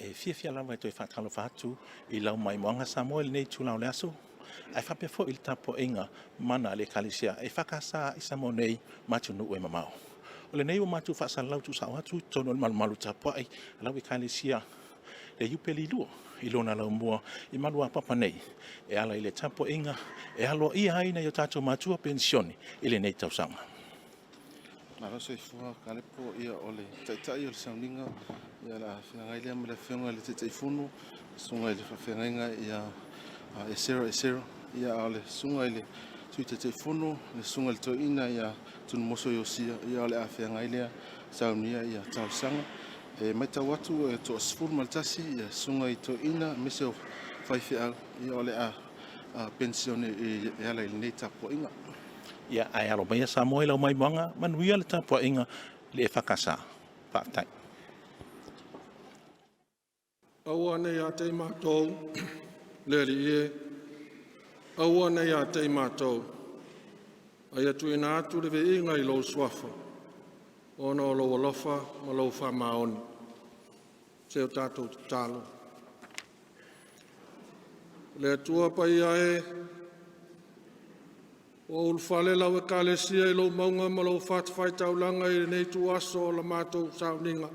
E fiafia lava e toe faatalofa atu i lau maimoaga Samoa i lenei itula o le aso, ae faapea foi i le tapuaiga mana a le Ekalesia EFKS i Samoa nei ma atunuu e mamao. O lenei ua matou faasalalau tuusao atu i totonu o le malumalu tapuai a lau Ekalesia le Iupe Lilua i lona laumua i Maluapapa nei, e ala i le tapuaiga e aloaia ai nai o tatou matua penisione i lenei tausaga. Malo soifua Kalepo, ia o le taitai o le sauniga ia la feagai lea ma le afioga i le Taitaifono, susuga i le faafeagaiga ia Esera Esera, ia a o le susuga i le Sui Taitaifono, le susuga i le Toeaina ia Tunumoso Iosia, ia o le a feagai lea saunia ia talosaga. E matau atu e toa-11 ia susuga i toeaiina aemaise o faifeau ia o le a penisione e ala i lenei tapuaiga. Ia, ae alo maia Samoa i lau maimoaga, manuia le tapuaiga i le EFKS. Faafetai. Aua ne i ia te i matou le Alii e, aua ne i ia te i matou, a ia tuuina atu le viiga i Lou Suafa, ona o Lou alofa ma Lou faamaoni. Se o tatou tatalo. Le Atua paia e, ua ulufale lau Ekalesia i lou mauga ma lou fatafaitaulaga i lenei ituaso o la matou sauniga.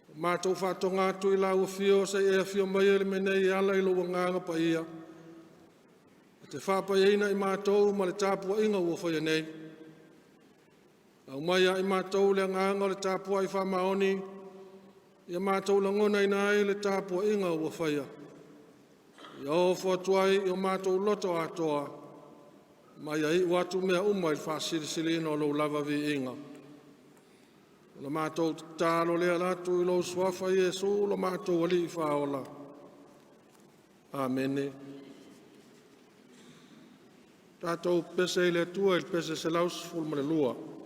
Ua matou faatoga atu i lau afio se i e afio maia i le mea nei e ala i lou Agaga Paia, e te faapaiaina i matou ma le tapuaiga ua faia nei. Aumai ia i matou le agaga o le tapuai faamaoni, ia matou lagonaina ai le tapuaiga ua faia. Ia ofo atu ai i o matou loto atoa, ma ia iu atu mea uma i le faasilisiliina o lou lava viiga. O le matou tatalo lea ala atu i lou Suafa Iesu lo matou Alii Faaola. Amene. Tatou pese i le Atua i le pese 112.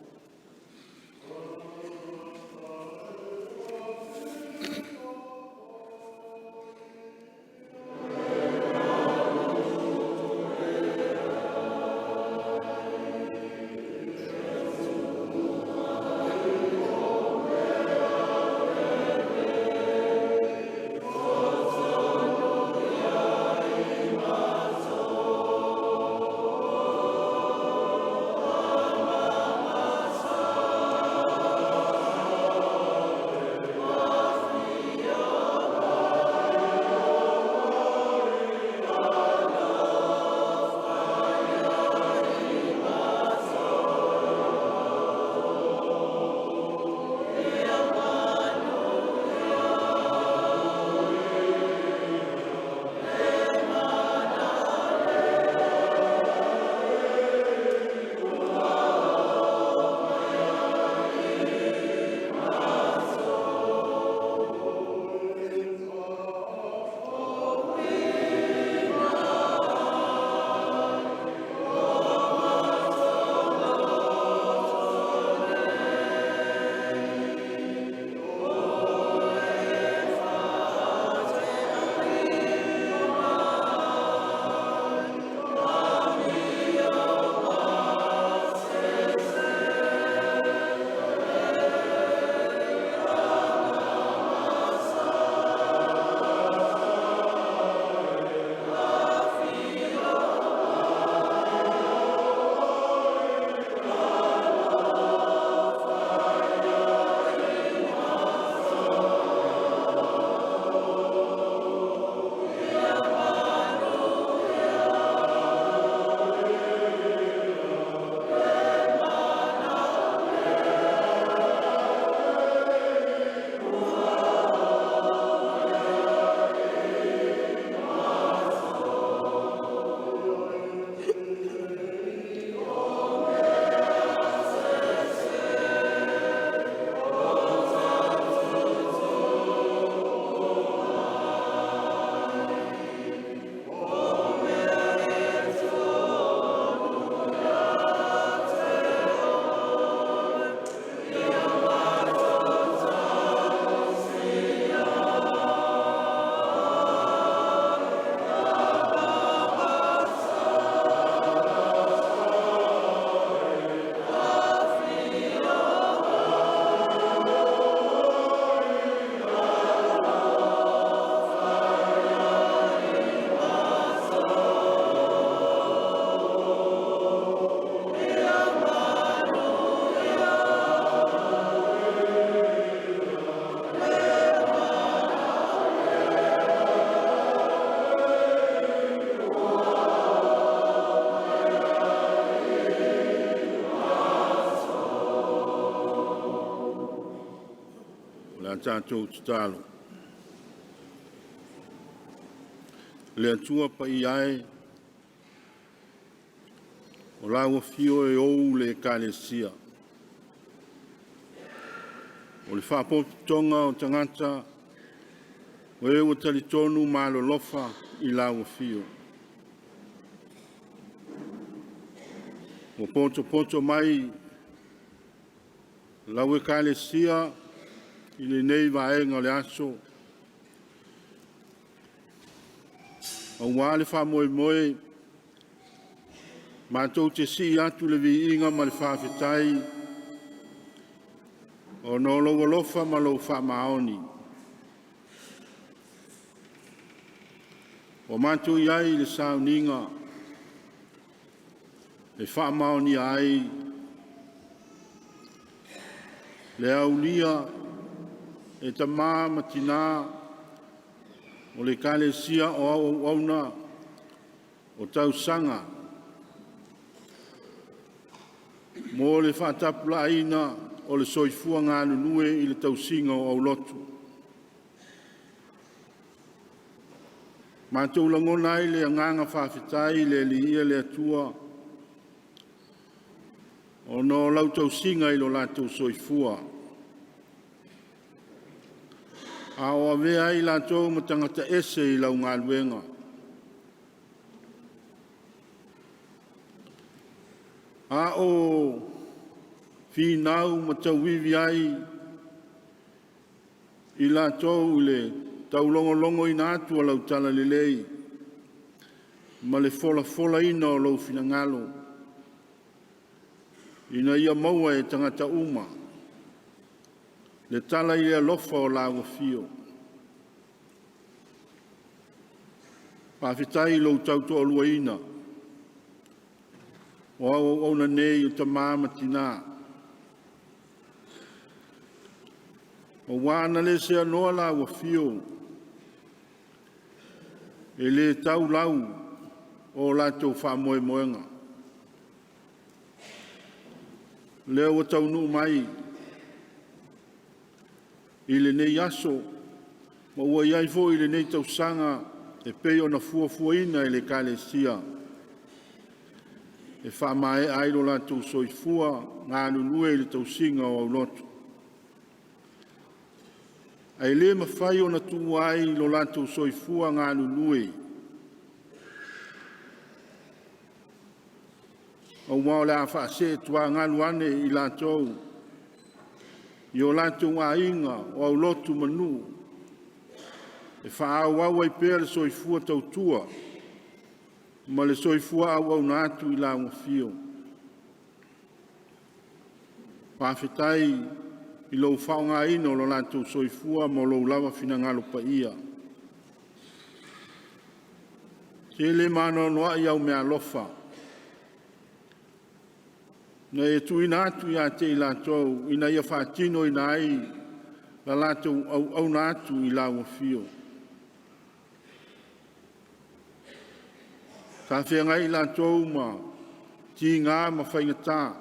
Le a tatou tatalo. Le Atua paia e, o lau afio e ou le Ekalesia. O le faapotopotoga o tagata o e ua talitonu ma alolofa i lau afio. Ua potopoto mai lau Ekalesia i lenei vaega o le aso, aua le faamoemoe matou te sii atu le viiga ma le faafetai ona o lou alofa ma lou faamaoni. Ua matou i ai i le sauniga e faamaonia ai le aulia e tamā ma tinā o le Ekalesia o Auauauna o tausaga mo le faatapulaaina o le soifua galulue i le tausiga o aulotu. Matou lagona ai le agaga faafetai i le Alii le Atua ona o lau tausiga i lo latou soifua, a o avea ai latou ma tagata ese i lau galuega. A o finau ma tauivi ai i latou i le taulogologoina atu o lau talalelei ma le folafolaina o lou finagalo, ina ia maua e tagata uma le tala i le alofa o lau afio. Faafetai i lou tautoaluaina o au auauna nei o tamā ma tinā, aua ana le seanoa lau afio, e le tau lau o latou faamoemoega. O lea ua taunuu mai i lenei aso ma ua i ai foi lenei tausaga e pei ona fuafuaina e le Ekalesia e faamaea ai lo latou soifua galulue i le tausiga o aulotu. Ae le mafai ona tuua ai lo latou soifua galulue, aua o le a faasee tuagalu ane i latou i o latou aiga o aulotu ma nuu e faaauau ai pea le soifua tautua ma le soifua auauna atu i lau afio. Faafetai i lou faaaogaina o lo latou soifua ma lou lava finagalo paia. Tele ma anoanoai au meaalofa na e tuuina atu ia te i latou ina ia faatinoina ai la latou auauna atu i lau afio. Sa feagai i latou ma tiga ma faigata,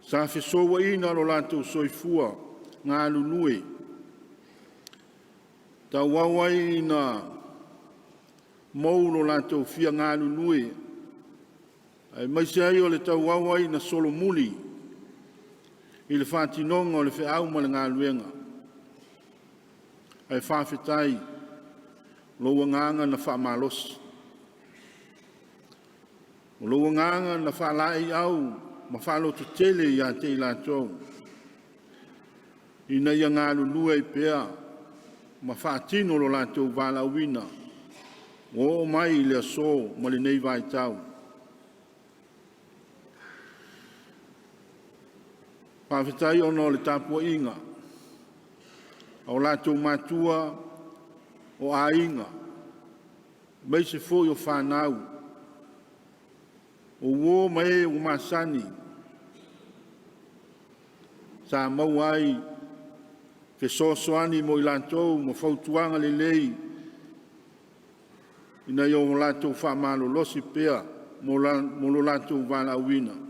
sa fesouaina lo latou soifua galulue, tauau ai ina mou lo latou fia galulue, aemaise ai o le tauau ai ina solomuli i le faatinoga o le feau ma le galuega. Ae faafetai lou agaga na faamalosi, o lou agaga na faalaeiau ma faalototele ia te i latou, ina ia galulue ai pea ma faatino lo latou valaauina ua oo mai i le aso ma lenei vaitau. Faafetai ona o le tapuaiga a o latou matua, o aiga, aemaise foi o fanau, o uo ma e ua masani, sa maua ai fesoasoani mo i latou ma fautuaga lelei ina ia o latou faamalolosi pea mo lo latou valaauina.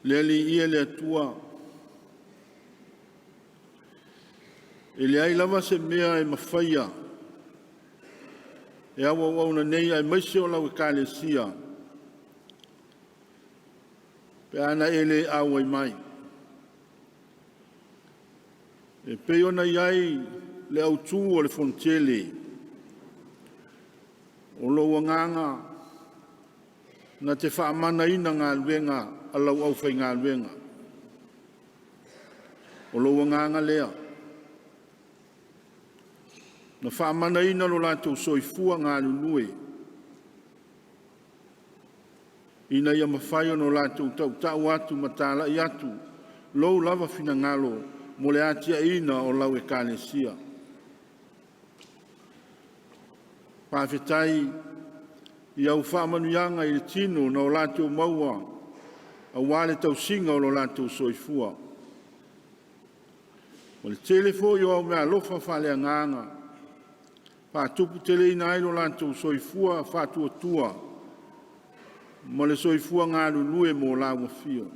Le Alii e le Atua, E leai lava se mea e mafaia e au auauna nei aemaise o lau Ekalesia pe ana e le auai mai. E pei ona i ai le autū o le Fonotele, o lou agaga na te faamanaina galuega a lau aufaigaluega. O lou agaga lea, na faamanaina lo latou soifua galulue ina ia mafai ona latou tautau atu ma talai atu lou lava finagalo mo le atiaeina o lau Ekalesia. Faafetai i au faamanuiaga i le tino na o latou maua aua le tausiga o lo latou soifua. O le tele foi o au meaalofa faaleagaga faatuputeleina ai lo latou soifua faatuatua ma le soifua galulue mo lau afio.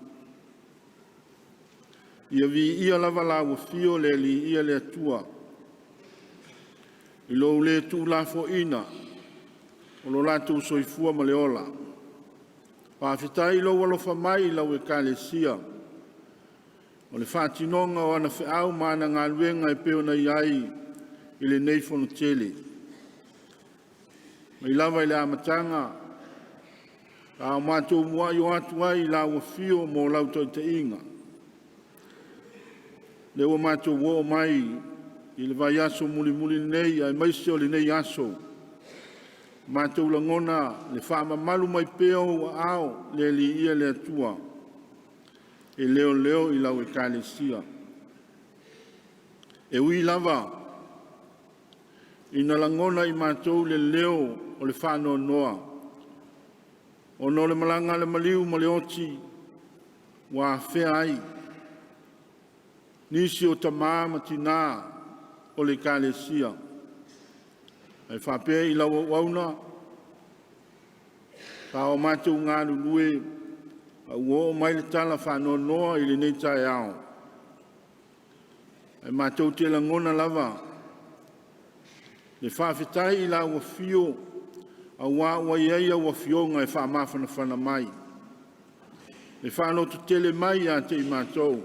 Ia viia lava lau afio le Alii ia le Atua i lou le tuulafoaiina o lo latou soifua ma le ola. Faafetai i lou alofa mai i lau Ekalesia, o le faatinoga o ana feau ma ana galuega e pei ona i ai i lenei Fonotele. Mai lava i le amataga a o matou muai o atu ai i lau afio mo lau taitaiga, lea ua matou oo mai i le vaiaso mulimuli lenei aemaise o lenei aso, matou lagona le faamamalu mai pea o ou aao le Alii ia le Atua e leoleo i lau Ekalesia. E ui lava ina lagona i matou le leo o le faanoanoa ona o le malaga a le maliu ma le oti ua afea ai nisi o tama ma tinā o le Ekalesia, ae faapea i lau auauna sa o matou galulue a ua oo mai le tala faanoanoa i lenei taeao, ae matou te lagona lava le faafetai i lau afio aua ua i ai au afioga e faamafanafana mai, e faalototele mai ia te i matou,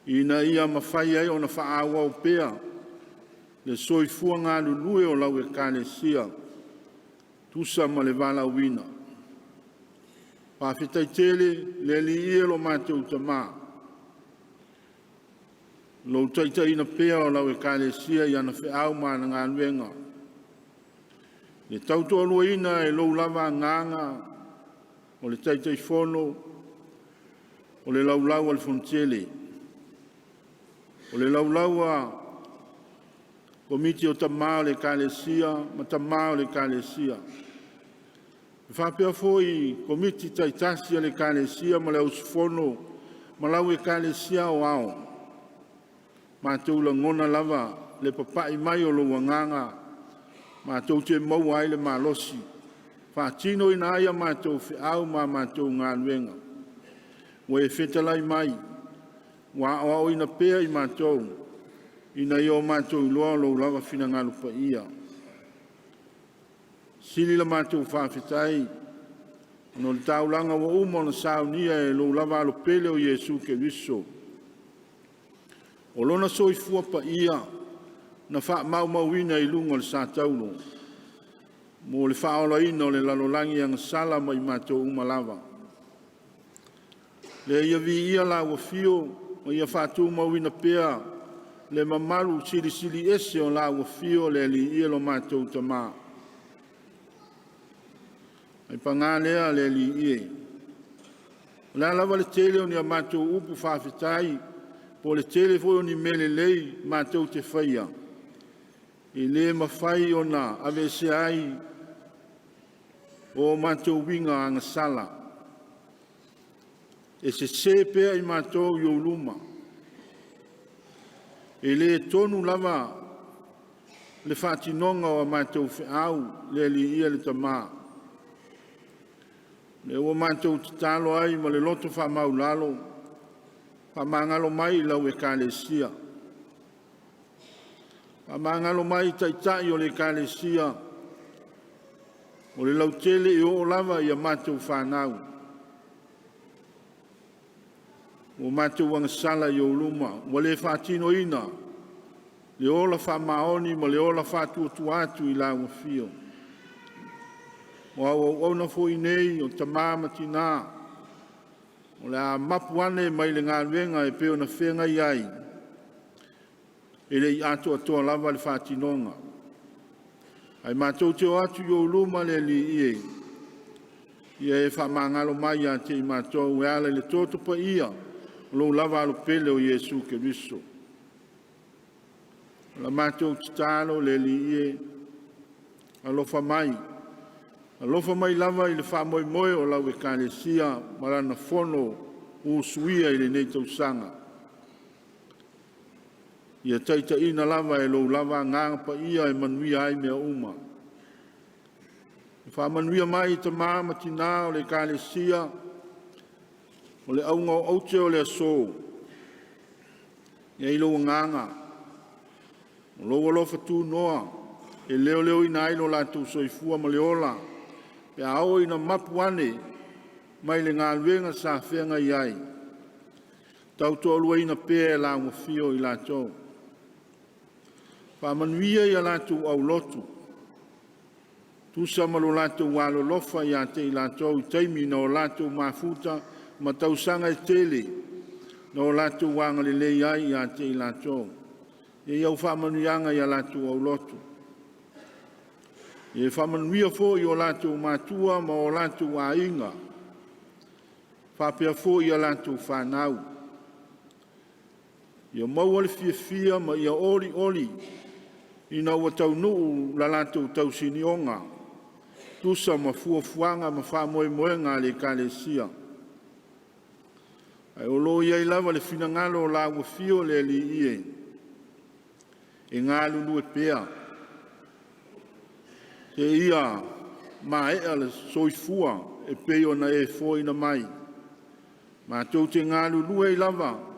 ina ia mafai ai ona faaauau pea le soifua galulue o lau Ekalesia, tusa ma le valaauina. Faafetai tele le Alii e lo matou Tama, lou taitaiina pea o lau Ekalesia i ana feau ma ana galuega, le tautoaluaina e lou lava agaga o le Taitaifono, o le laulau a le Fonotele, o le laulau a Komiti o Tama o le Ekalesia ma Tama o le Ekalesia, e faapea foi Komiti taitasi a le Ekalesia ma le auusufono ma lau Ekalesia aoao. Matou lagona lava le papai mai o lou agaga, matou te maua ai le malosi, faatinoina ai a matou feau ma a matou galuega. Ua e fetalai mai, ua aoaoina pea i matou, ina ia o matou iloa lou lava finagalo paia. Sili la matou faafetai ona o le taulaga ua uma ona saunia e lou lava alo pele o Iesu Keriso. O lona soifua paia na faamaumauina i luga o le satauro mo le faaolaina o le lalolagi agasala ma i matou uma lava. Lea ia viia lau afio ma ia faatumauina pea le mamalu silisili ese o lau afio le Alii ia lo matou Tama. Ae paga lea le Alii e, o le a lava le tele o ni a matou upu faafetai, po o le tele foi o ni mea lelei matou te faia, e le mafai ona aveesea ai o matou uiga agasala. E sese pea i matou i ou luma, e le tonu lava le faatinoga o a matou feau le Alii ia le Tama. Lea ua matou tatalo ai ma le loto faamaualalo, faamagalo mai i lau Ekalesia. Faamagalo mai taitai o le Ekalesia, o le lautele e oo lava ia matou fanau. Ua matou agasala i ou luma, ua le faatinoina le ola faamaoni ma le ola faatuatua atu i lau afio. O au auauna foi nei o tama ma tinā, o le a mapu ane mai le galuega e pei ona feagai ai, e le i atoatoa lava le faatinoga. Ae matou te o atu i ou luma le Alii e, ia e faamagalo mai ia te i matou e ala i le toto paia o lou lava alo pele o Iesu Keriso. O la matou tatalo le Alii e, alofa mai, alofa mai lava i le faamoemoe o lau Ekalesia ma lana fono usuia i lenei tausaga. Ia taitaiina lava e lou lava Agaga Paia e manuia ai mea uma. E faamanuia mai i tama ma tinā o le Ekalesia, o le auga o aute o le aso, ia i lou agaga, o lou alofa tunoa, e leoleoina ai lo latou soifua ma le ola, pe a oo ina mapu ane mai le galuega sa feagai ai, tautoaluaina pea e lau afio i latou. Faamanuia i a latou aulotu, tusa ma lo latou alolofa ia te i latou i taimi na o latou mafuta ma tausaga e tele na o latou agalelei ai ia te i latou. Ia i au faamanuiaga i a latou aulotu. Ia faamanuia foi i o latou matua ma o latou aiga, faapea foi i a latou fanau. Ia maua le fiafia ma ia olioli ina ua taunuu la latou tausinioga, tusa ma fuafuaga ma faamoemoega a le Ekalesia. Ae o lo o i ai lava le finagalo o lau afio le Alii e, e galulue pea, seia maea le soifua e pei ona e foaina mai. Matou te galulue ai lava,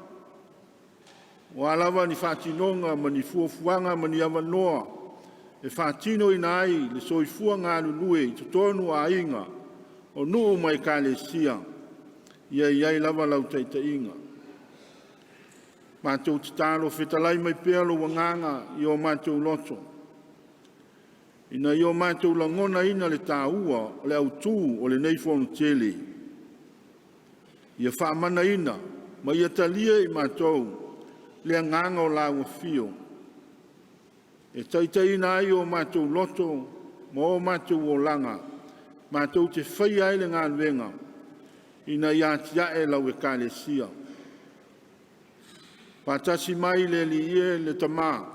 o a lava ni faatinoga ma ni fuafuaga ma ni avanoa e faatinoina ai le soifua galulue i totonu o aiga, o nuu ma ekalesia, ia i ai lava lau taitaiga. Matou tatalo, fetalai mai pea lou agaga i o matou loto, ina ia o matou lagonaina le taua o le autu o lenei fonotele, ia faamanaina ma ia talia e i matou le agaga o lau afio, e taitaiina ai o matou loto ma o matou olaga, matou te faia ai le galuega ina ia atiae lau Ekalesia. Faatasi mai le Alii e le Tama,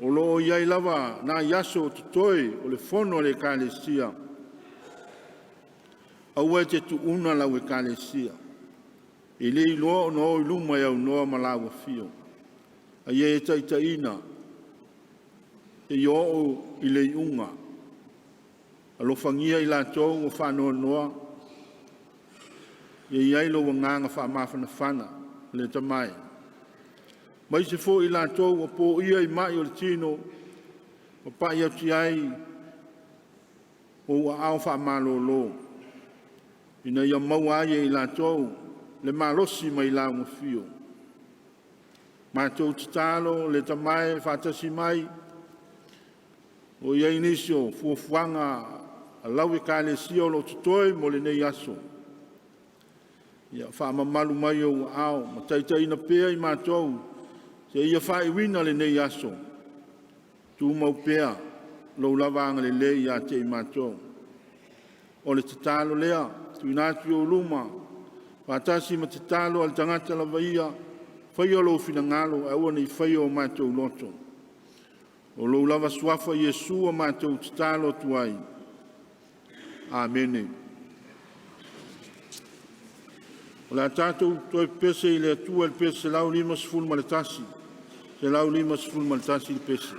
o lo o i ai lava nai aso o totoe o le fono a le Ekalesia, aua e te tuuna lau Ekalesia, e le iloa ona o i luma e aunoa ma lau afio, a ia e taitaiina seia oo i le iuga. Alofagia i latou ua faanoanoa, ia i ai lou agaga faamafanafana le Tama e, aemaise foi i latou ua poia i mai o le tino, papai atu i ai ou aao faamalolo, ina ia maua ai e i latou le malosi mai lau afio. Matou tatalo le Tama e faatasi mai, o i ai nisi o fuafuaga a lau Ekalesia o lo o totoe mo lenei aso, ia faamamalu mai ou aao ma taitaiina pea i matou seia faaiuina lenei aso. Tumau pea lou lava agalelei ia te i matou. O le tatalo lea, tuuina atu i ou luma, faatasi ma tatalo a le tagata lava ia, faia lou finagalo ae aua ne i faia o matou loto. O lou lava suafa Iesu ua matou tatalo atu ai. Amene. O le a tatou toe pepese i le Atua i le pese 151, 151 le pese.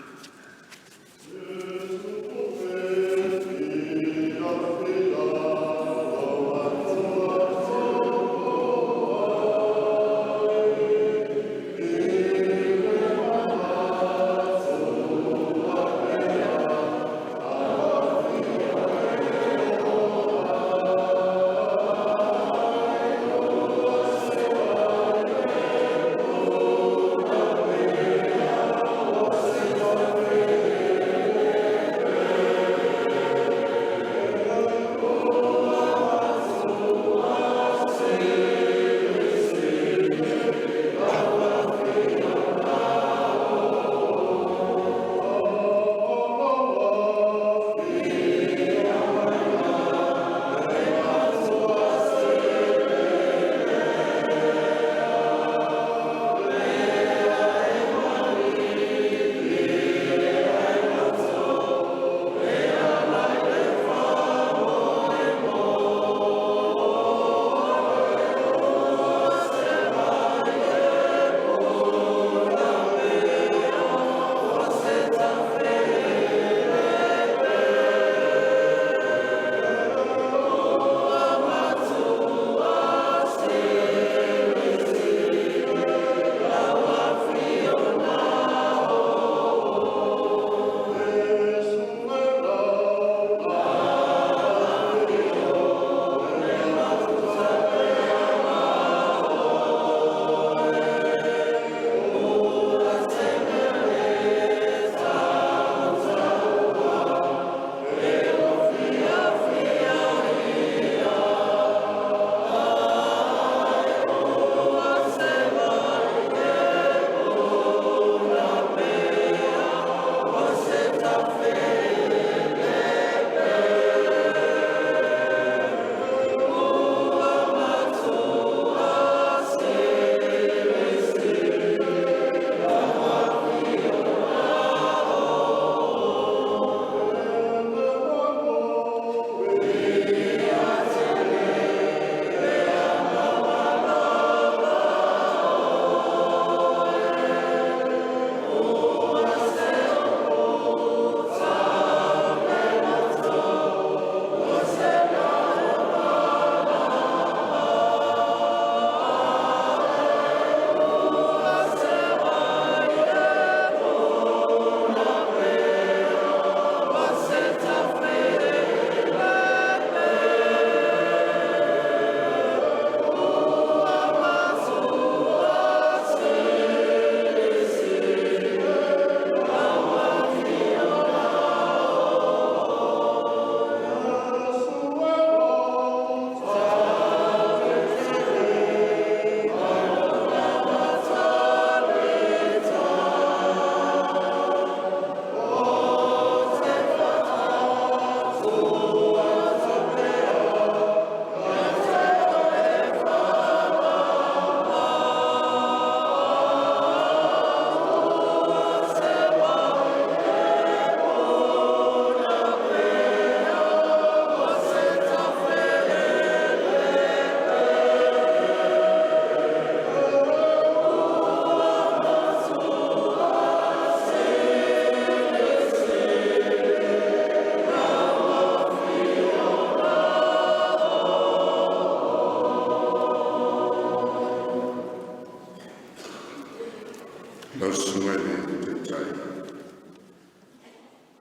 Lau Susuga i le Taitai,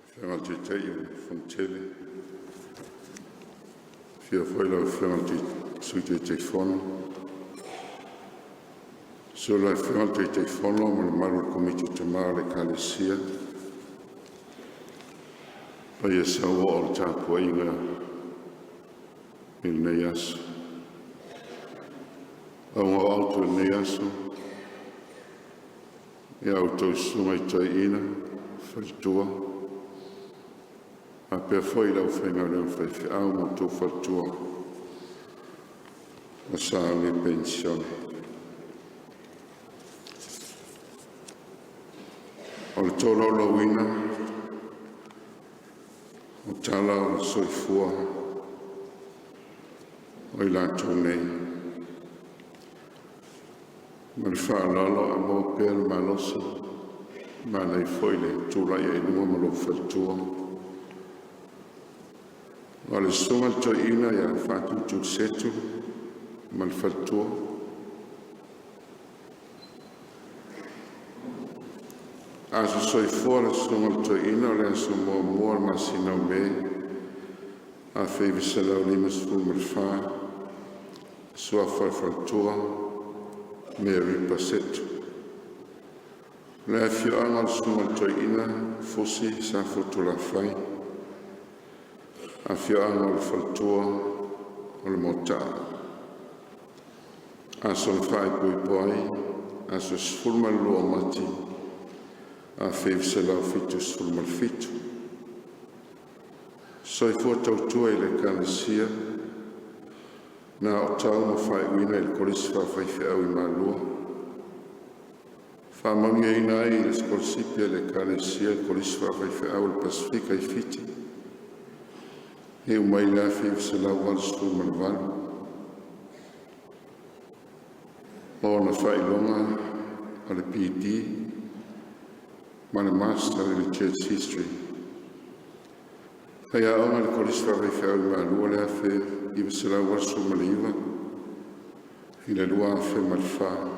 Afioga i le Taitai o le Fonotele, afio foi lau Afioga i le Sui Taitaifono, susu lau Afioga i le Taitaifono ma le mamalu o le Komiti o Tama o le Ekalesia, le paia sauoo o le tapuaiga i lenei aso. O auga o lenei aso, ia a outou susuga i toeaiina, faletua faapea foi le aufaigaluega faifeau ma outou faletua ua sauni e penisione. O le tolaulauina o tala o le soifua o i latou nei, ma le faaaloalo a maua pea le malosi, e manaia foi le tulai ai i luma ma lou faletua. O le susuga i le toeaina ia Faatutu Setu ma le faletua. Aso soifua le susuga i le toeaina o le aso 1 o le masina o Me 1954, suafa o le faletua Mary Pasetu. O le afioaga o le susuga i le toeaina Fusi Safotulafai, afioaga o le faletua o le Moataa. Aso na faaipoipo ai, aso 12 o Mati 1977. Soifua tautua i le Ekalesia, na aotau ma faaiuina i le Kolisi Faafaifeau i Malua. Faamanuiaina ai i le sikolasipi a le Ekalesia i le Kolisi Faafaifeau o le Pasefika i Fiti, e iu mai i le 1988. Maua ona faailoga o le PD ma le Master i le Church History. Faiaoga i le Kolisi Faafaifeau i Malua i le 1989 i le 2004.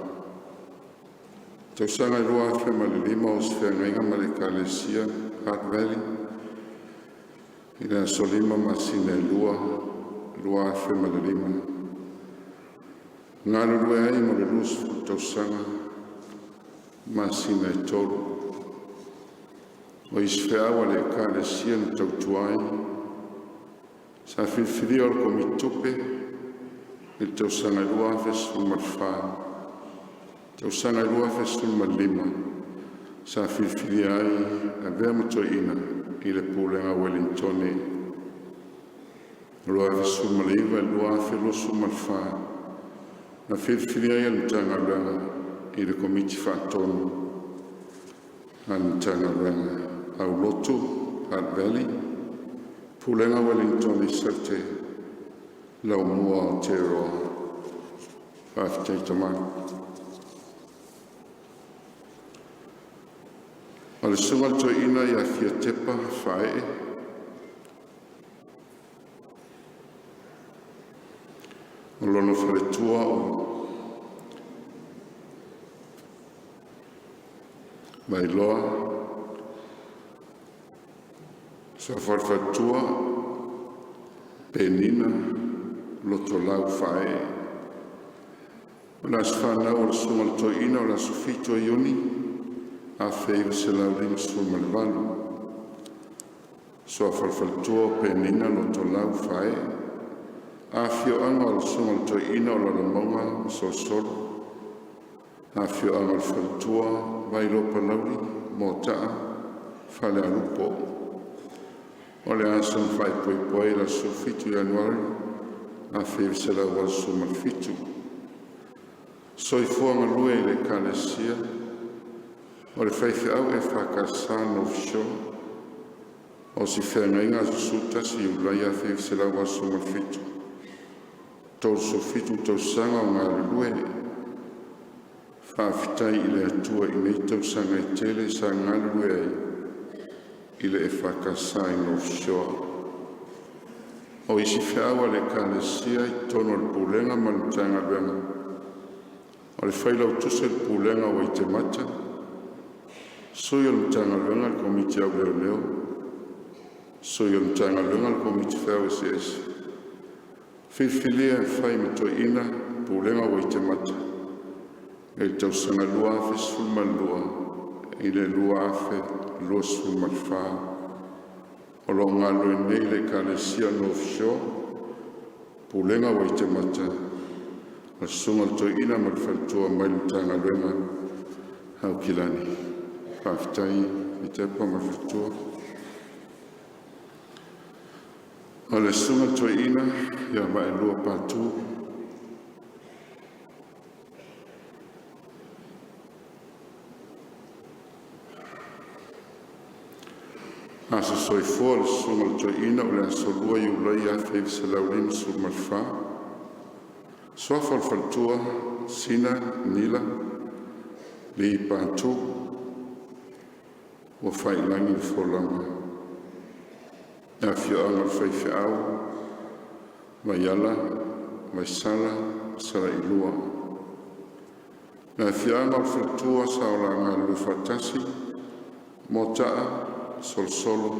Tausaga 2005 o se feagaiga ma le Ekalesia Hart Valley i le aso 5 masina e 2, 2005. Galulue ai mo le 20 tausaga masina e 3. O isi feau a le Ekalesia na tautua ai, sa filifilia o le Komiti Tupe i le tausaga 2014, tausaga 2015 sa filifilia ai e avea ma toeaina i le Pulega a Ueligitone 2019-2024, na filifilia ai e le Matagaluega i le Komiti Faatonu a le Matagaluega Aulotu Hart Valley, Pulega o Ueligitone i Saute, Laumua o Aotearoa. Faafetai tama. O le susuga i le toeaina ia Fia Tepa Faaee, o lona faletua o Vailoa, suafa o le faletua Penina Lotolau Faaee. O le aso fanau o le susuga i le toeaina o le aso 7 o Iuni 1958, suafa o le faletua o Penina Lotolau Faaee. Afioaga o le susuga i le toeaina o Lalomauga ma Solisoli. Afioaga o le faletua, Vailoa Palauli, Moataa, Falealupo. O le aso na faaipoipo ai o le aso 7 Ianuari 1987. Soifua galue i le Ekalesia, o le faifeau EFKS North Shore, o si feagaiga aso 11 Iulai 1987, 37 tausaga o galulue. Faafetai i le Atua i nei tausaga e tele sa galulue ai i le EFKS i North Shore. O isi feau a le Ekalesia i totonu o le Pulega ma le Matagaluega, o le failautusi o le Pulega o Waitemata, Sui o le Matagaluega le Komiti au Leoleo, Sui o le Matagaluega le Komiti Feau Eseese. Filifilia e fai ma Toeaina Pulega o Waitemata i le tausaga 2012 i le 2024. O loo galulue nei i le Ekalesia North Shore, Pulega o Waitemata. O le Susuga i le Toeaina ma le Faletua mai le Matagaluega Aukilani. Faafetai Fitepa ma le faletua. O le Susuga i le Toeaina ia Vaaelua Patu. Aso soifua le Susuga i le Toeaina o le aso 2 Iulai 1954. Suafa o le Faletua: Sina Nila Lee Patu. Ua faiilagi le folauga. Le afioaga o le faifeau Vaiala, Vaisala ma Salailua. Le afioaga o le Faletua sa o la galulue faatasi, Motaa Solosolo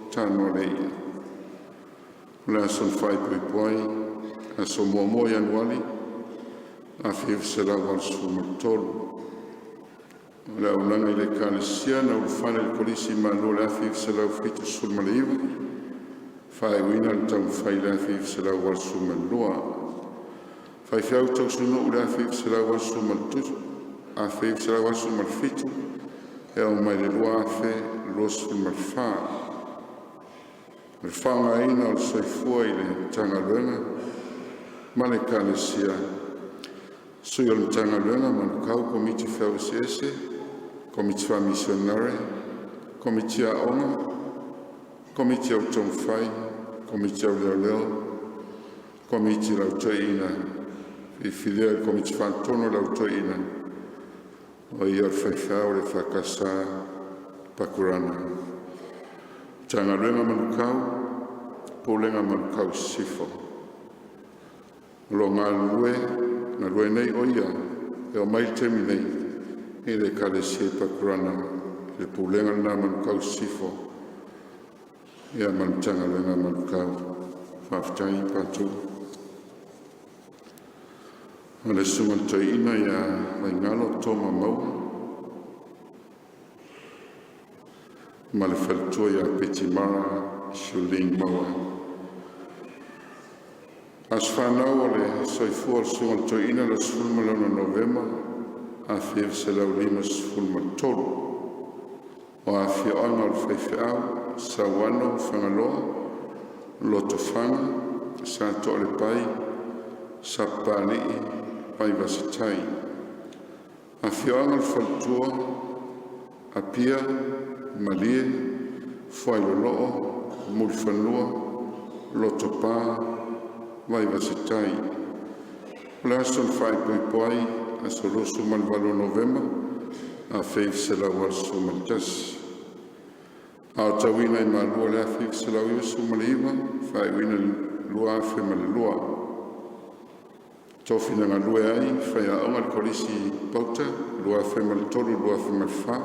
Tanualeia. O le aso na faaipoipo ai, aso 1 Ianuali 1983. O le auaunaga i le Ekalesia, na ulufale i le Kolisi i Malua i le 1979, faaiuina le taumafai i le 1982. Faifeau tausinuu i le 1987 e oo mai le 2024. O le faaaogaina o le soifua i le Matagaluega ma le Ekalesia, Sui o le Matagaluega Manukau, Komiti Feau Eseese, Komiti Faamisionare, Komiti Aoga, Komiti au Taumafai, Komiti au Leoleo, Komiti o le Au Toeaina. Filifilia e le Komiti Faatonu o le Au Toeaina o ia o le faifeau o le EFKS Pakurana. Matagaluega Manukau, Pulega Manukau i Sisifo. O lo o galulue nei o ia e oo mai i le taimi nei i le Ekalesia i Pakurana i le Pulega lena a Manukau i Sisifo ia ma le Matagaluega a Manukau. Faafetai Patu. O le Susuga i le Toeaina ia Faigalo Toma Maua ma le faletua ia Peti Mara Shuling Maua. Aso fanau o le soifua o le Susuga i le Toeaina, le 16 Novema 1953. O afioaga o le faifeau: Sauano, Fagaloa, Lotofaga, Satoalepai, Sapapalii, Vaivase-tai. Afioaga o le Faletua: Apia, Malie, Fuailoloo, Mulifanua, Lotopa, Vaivase-tai. O le aso na faaipoipo ai, aso 28 Novema 1981. Aotauina i Malua i le 1999, faaiuina i le 2002. Tofina galue ai, faiaoga i le Kolisi Pauta 2003-2004.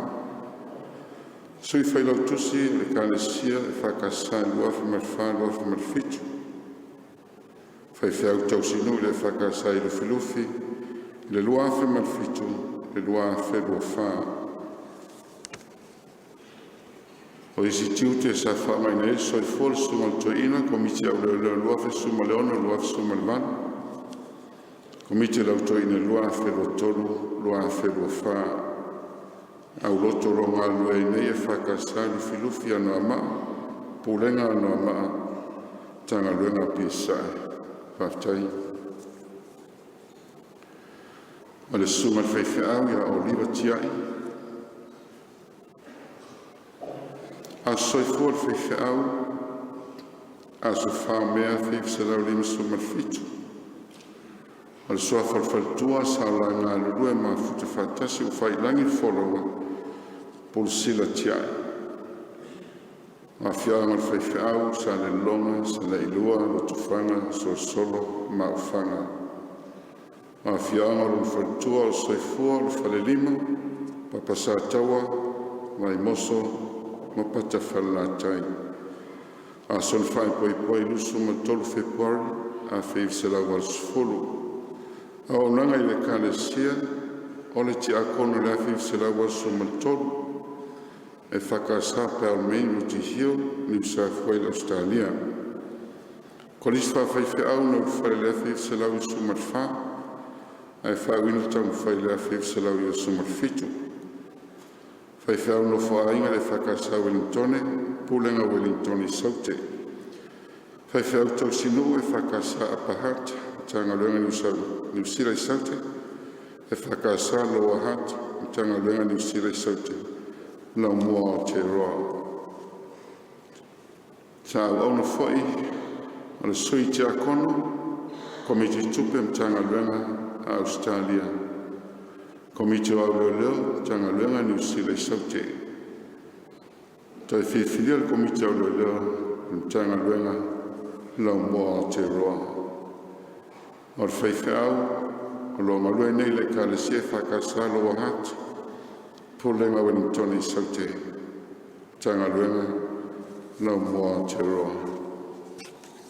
Sui Failautusi o le Ekalesia EFKS 2004-2007. Faifeau tausinuu i le EFKS i Lufilufi i le 2007-2024. O isi tiute sa faaaogaina ai le soifua o le Susuga i le Toeaina: Komiti Au Leoleo 2016-2018, Komiti o le Au Toeaina 2023-2024. Aulotu o loo galulue ai nei EFKS Lufilufi, Anoamaa, Pulega Anoamaa, Matagaluega Apia Sasae. Faafetai. O le susuga i le faifeau ia Oliva Tiai. Aso soifua o le faifeau, aso 4 o Me 1957. O le suafa o le faletua sa o la galulue mafuta faatasi ua faiilagi le folauga, Pulesila Tiai. Afioaga o le faifeau: Salelologa, Salailua, Lotofaga, Solosolo ma Aufaga. Afioaga o lona faletua o le soifua o le Falelima, Papa Sataua, Vaimoso ma Pato-Falelatai. Aso Faraile 23 Fepuari 1980. Auaunaga i le Ekalesia: O le Tiakono i le 1983, EFKS Balmain Rooty Hill, Niu Sauf Uele, Ausetalia. Kolisi Faafaifeau na ulufale i le 1994 ae faauuina taumafai i le 1997. Faifeau Nofoaiga i le EFKS Ueligitone, Pulega o Ueligitone i Saute. Faifeau Tausinuu EFKS Upper Hutt, Matagaluega Niu Sila i Saute, EFKS Lower Hutt Matagaluega Niu Sila i Saute, Laumua o Aotearoa. Sa auauna foi o le Sui Tiakono, Komiti Tupe Matagaluega a Ausetalia, Komiti o Au Leoleo Matagaluega Niu Sila i Saute. Toe filifilia e le Komiti o Leoleo o le Matagaluega Laumua o Aotearoa. O le faifeau o loo galue nei i le Ekalesia EFKS Lower Hutt Pulega Ueligitone i Saute Matagaluega Laumua Aotearoa.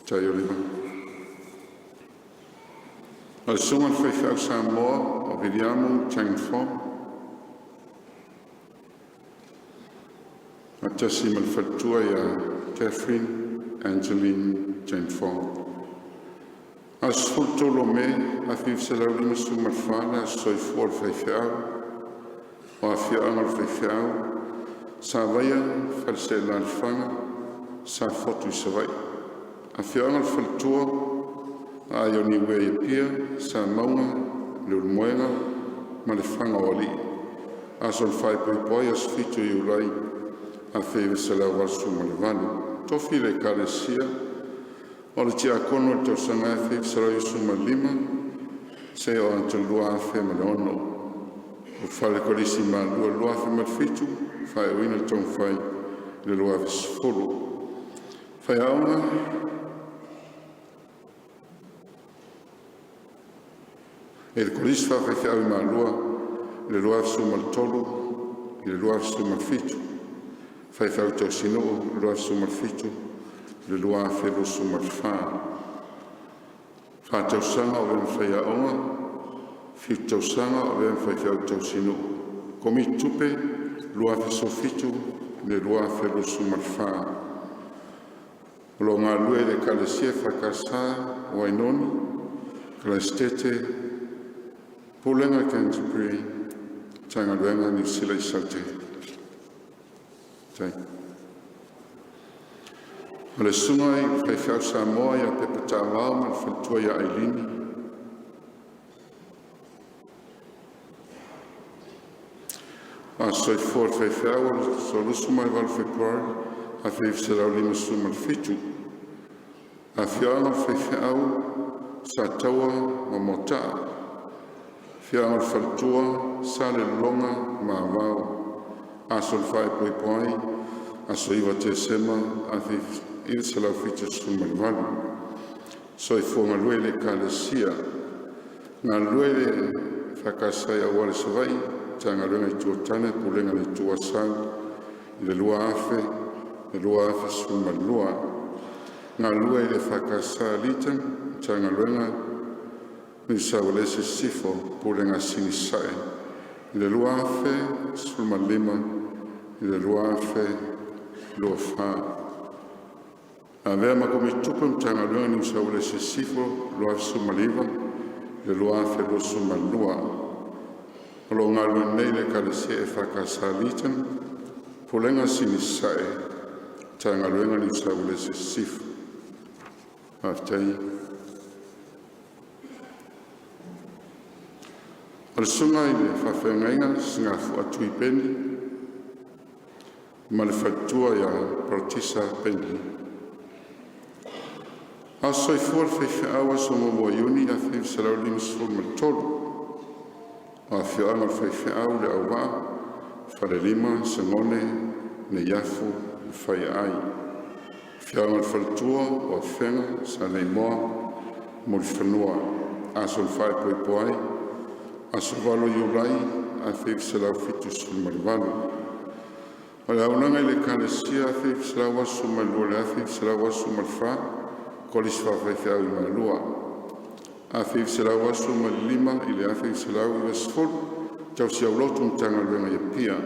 Tai Oliva. O le susuga i le Faifeau Samoa o Viliamu Chang Fong, faatasi ma le faletua ia Catherine Angeline Chang Fong. Aso 13 Me 1954, le aso soifua o le faifeau o afioaga o le faifeau Savaia Faleseela Lefaga Safotu i Savaii. Afioaga o le Faletua, Aai o Niuea i Apia, Samauga, Leulumoega ma Lefaga o Alii. Aso faaipoipo ai, aso 7 Iulai 1988. Tofi i le Ekalesia o le Tiakono i le tausaga e 1995 seia oo atu i le 2006. Ulufale le Kolisi i Malua i le 2007, faaiuina le taumafai i le 2010. Faiaoga i le Kolisi Faafaifeau i Malua i le 2013 i le 2017, faifeau tausinuu i le 2017 i le 2024. 4 tausaga o avea ma faiaoga, 7 tausaga o avea ma faifeau tausinuu. Komiti Tupe 2017 i le 2024. O loo galulue i le Ekalesia EFKS o Wainoni, Kalaesetete Pulega Canterbury Matagaluega Niu Sila i Saute. O le susuga i le Faifeau Samoa ia Pepa Taavao ma le faletua ia Ailini. Aso soifua o le faifeau, aso 28 Fepuari 1957. Afioaga o le Faifeau Sataua ma Moataa, Afioaga o le Faletua, Salelologa ma Avao. Aso faaipoipo ai, aso 9 Tesema 1978. Soifua galue i le Ekalesia. Galulue i le EFKS i Auala i Savaii, Matagaluega o Itu o Tane, Pulega o le Itu o Asau i le 2000 i le 2012. Galulue i le EFKS Legion, Matagaluega Niu Sa Uelese Sisifo, Pulega a Sini Sasae i le 2015 i le 2024. Avea ma Komiti Tupe Matagaluega Niu Sa Uelese Sisifo 2019 i le 2022. O loo galulue nei i le Ekalesia EFKS Legion, Pulega Sini Sasae, Matagaluega Niu Sa Uelese Sisifo. Faafetai. O le susuga i le faafeagaiga Sigafoa Tui Peni ma le faletua ia Paratisa Peni. Aso soifua o le faifeau, aso 1 Iuni 1953. Afioaga o le Faifeau le Auvaa, Falelima, Sagone, Neiafu ma Faiaai. Afioaga o le Faletua o Afega, Saleimoa ma Mulifanua. Aso faaipoipo ai, aso 8 Iulai 1978. O le auaunaga i le Ekalesia 1982 i le 1984, Kolisi Faafaifeau i Malua. 1985 i le 1990, Tausi Aulotu Matagaluega i Apia.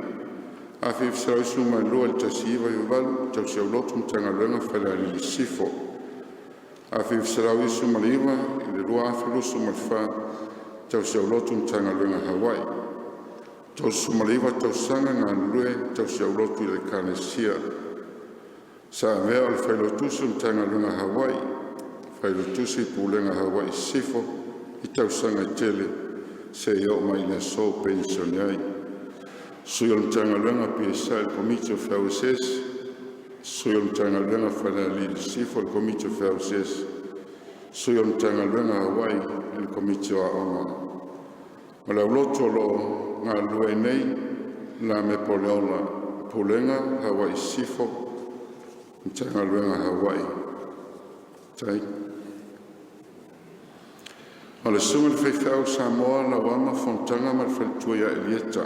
1992 i le 1998, Tausi Aulotu Matagaluega Falealili Sisifo. 1999 i le 2024, Tausi Aulotu Matagaluega Hawaii. 39 tausaga na galulue tausi aulotu i le Ekalesia. Sa avea o le Failautusi o le Matagaluega a Hawaii, Failautusi Pulega Hawaii Sisifo i tausaga e tele seia oo mai ile aso ua penisione ai. Sui o le Matagaluega PSI i le Komiti o Feau Eseese, Sui o le Matagaluega Falealili Sisifo i le Komiti o Feau Eseese, Sui o le Matagaluega Hawaii i le Komiti o Aoga. O le aulotu o loo galulue ai nei Lameko Leola, Pulega Hawaii Sisifo, Matagaluega Hawaii. Tai. O le susuga i le faifeau Samoa Lauama Fonotaga ma le faletua ia Elieta.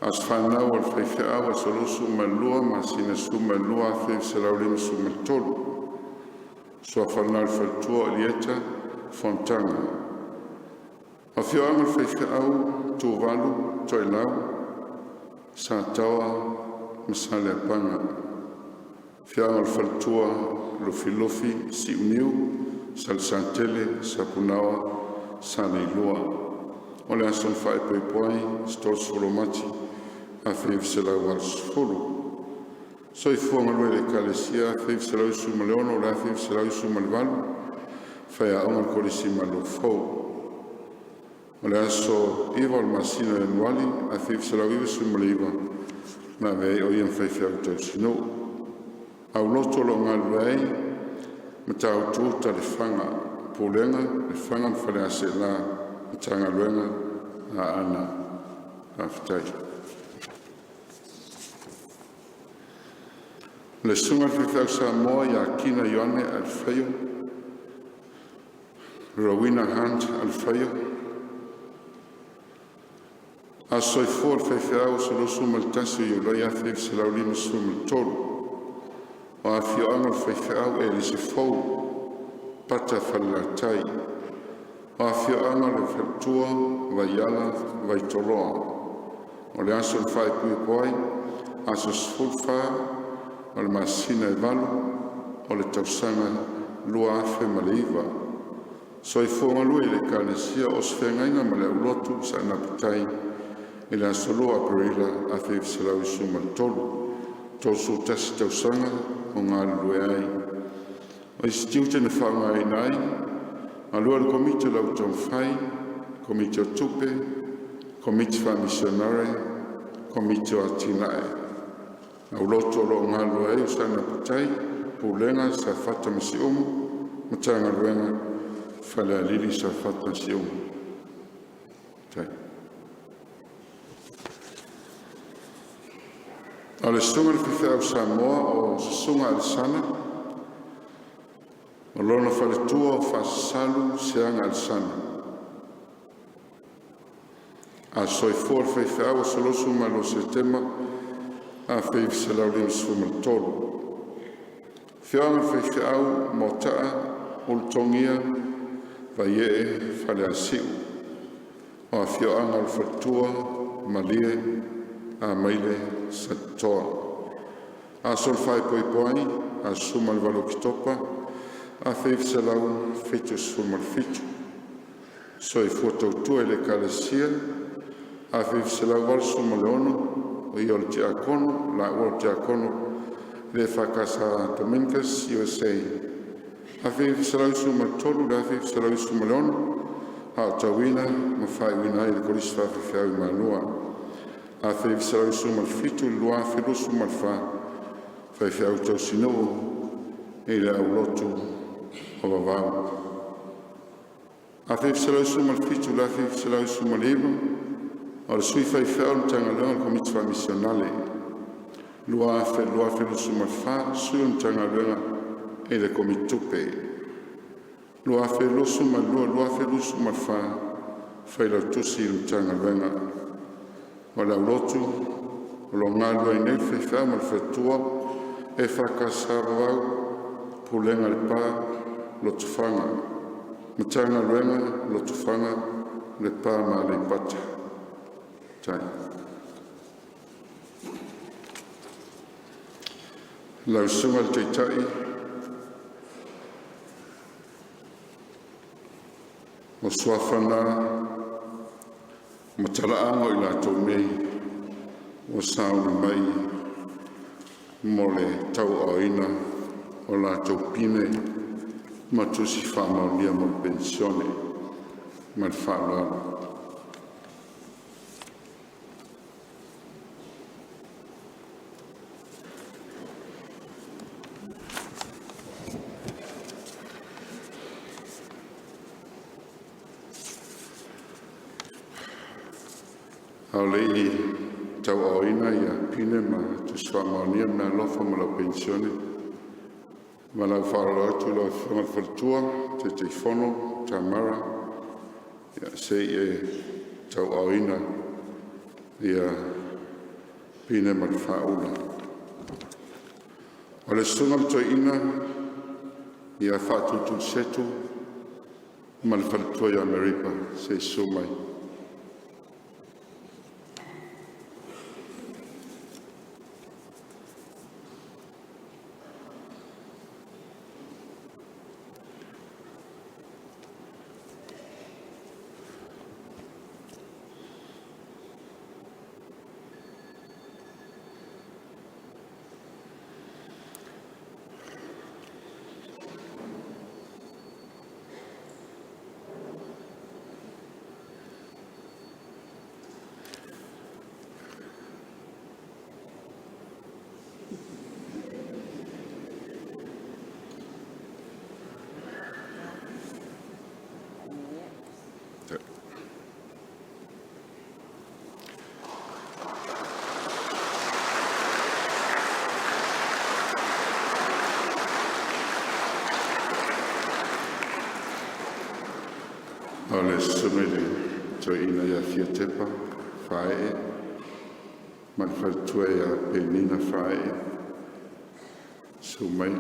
Aso fanau a le faifeau: Aso 22 masina 12 1953. Suafa o le faletua: o Elieta Fonotaga. Afioaga o le faifeau: Tuvalu, Toelau, Sataoa ma Saleapaga. Afioaga o le faletua: Lufilufi, Siuniu, Salesatele, Sapunaoa, Saleilua. O le aso na faaipoipo ai, aso 30 Mati 1980. Soifua galue i le Ekalesia 1996 i le 1998, faiaoga i le Kolisi Malofou. O le aso 9 o le masina o Ianuari 1999 na avea ai o ia ma faifeau tausinuu. Aulotu o loo galulue ai: Matautu Lefaga, Pulega Lefaga ma Faleaseela, Matagaluega Aana. Faafetai. Le Susuga i le Faifeau Samoa ia Kina Ioane Alefio, Rowena Hunt Alefio. Aso soifua o le faifeau: Aso 21 Iulai 1953. O afioaga o le faifeau: Elisi Fou, Pata Falelatai. O afioaga o le faletua: Vaiala, Vaitoloa. O le aso na faaipoipo ai: Aso 14 o le masina e 8 o le tausaga 2009. Soifua galue i le Ekalesia o se feagaiga ma le aulotu Saanaputai i le aso 2 o Aperila 1923. 31 tausaga o galulue ai. O isi tiute na faaaogaina ai: Galue i le Komiti o le Au Taumafai, Komiti o Tupe, Komiti Faamisionare, Komiti o Atinae. Aulotu o loo galulue ai o Saanaputai, Pulega Safata ma Siumu, Matagaluega Falealili Safata ma Siumu. O le susuga i le faifeau Samoa o Susuga Alesana, o lona faletua o Fasasalu Seaga Alesana. Aso soifua o le faifeau: Aso 22 Setema 1953. Afioaga o le Faifeau Moataa, Ulutogia, Vaiee, Faleasiu. O afioaga o le faletua: Malie, Amaile Satitoa. Aso faaipoipo ai: Aso 18 Oketopa 1977. Soifua tautua i le Ekalesia: 1986 o ia o le Tiakono, laua o le Tiakono i le EFKS Dominicas, USA. 1993 i le 1996, aotauina ma faaiuina ai i le Kolisi Faafeafeau i Malua. 1997 i le 2024, faifeau tausinuu i le aulotu o Vavau. 1997 i le 1999, o le sui faifeau o le Matagaluega le Komiti Faamisionale. 2000 i le 2024, sui o le Matagaluega i le Komiti Tupe. 2022/2024, Failautusi o le Matagaluega. O le aulotu o loo galulue ai nei le faifeau ma le faletua EFKS Vavau, Pulega Lepa Lotofaga, Matagaluega Lotofaga Lepa ma Aleipata. Tali. Lau Susuga i le Taitai o Suafa na ma talaaga o i latou nei ua sauni mai mo le tauaaoina o latou pine ma tusi faamaonia mo le penisione ma le faaaloalo. A o le i tauaaoina ia pine ma tusi faamaonia o meaalofa mo lau penisione ma lau faaaloalo atu i lau Afioga i le Faletua, Taitaifono Tamara, se i e tauaaoina ia pine ma le faaula. O le Susuga i le Toeaina ia Faatuitulisetu ma le faletua ia Maripa, se i susu mai. O le Susuga i le Toeaina ia Fia Tepa Faee ma le faletua ia Penina Faee, susu mai.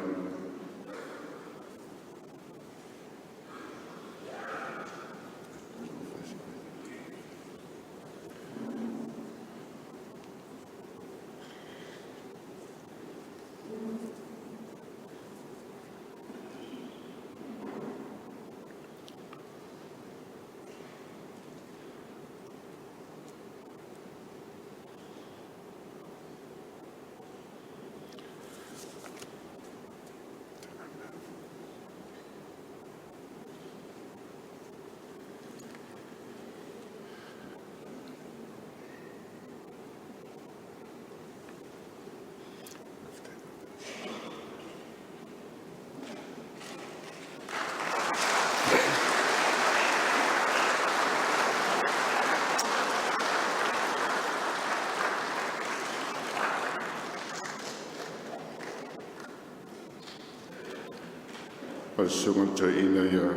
O le Susuga i le Toeaina ia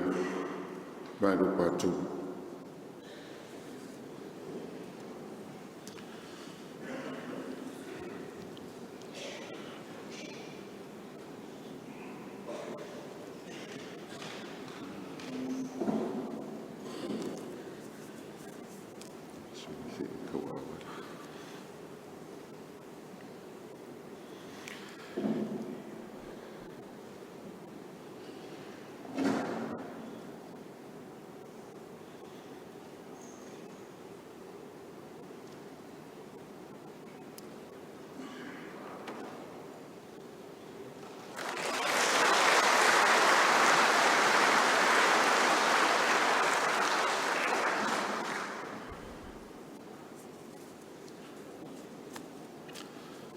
Vaelupe Patu.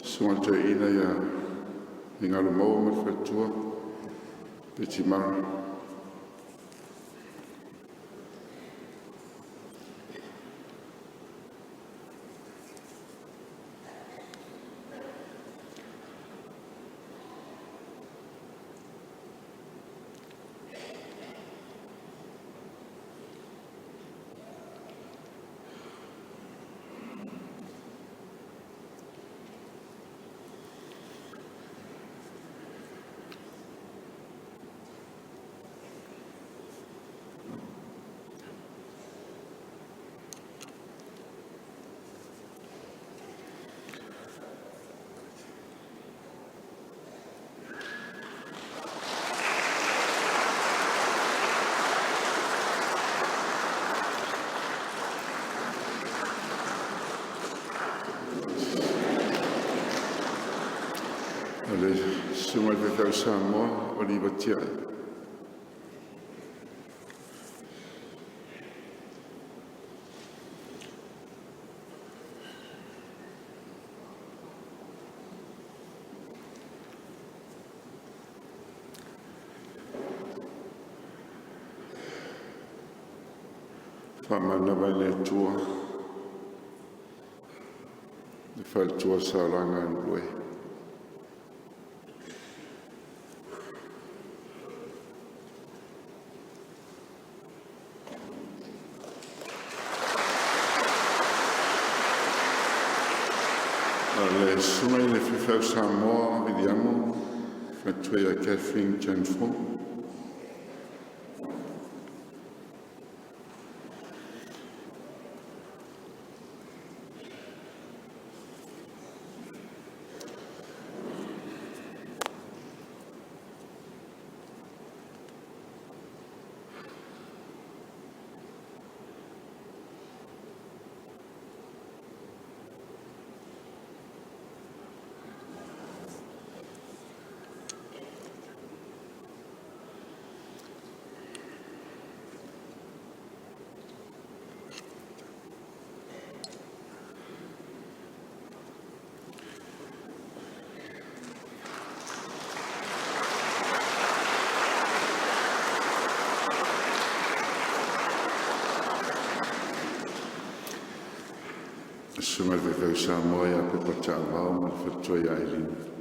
Susuga i le Toeaina ia Migalomaua ma le faletua Peti Mara. Susuga i le Faifeau Samoa o Oliva Tiai. Faamagalo mai le Atua le faletua sa Galulue. O le susuga i le faifeau Samoa o Viliamu, faletua ia Kathleen James Fong. Le susuga i le faifeau Samoa ia Pepa Taavao ma le faletua ia Eileen.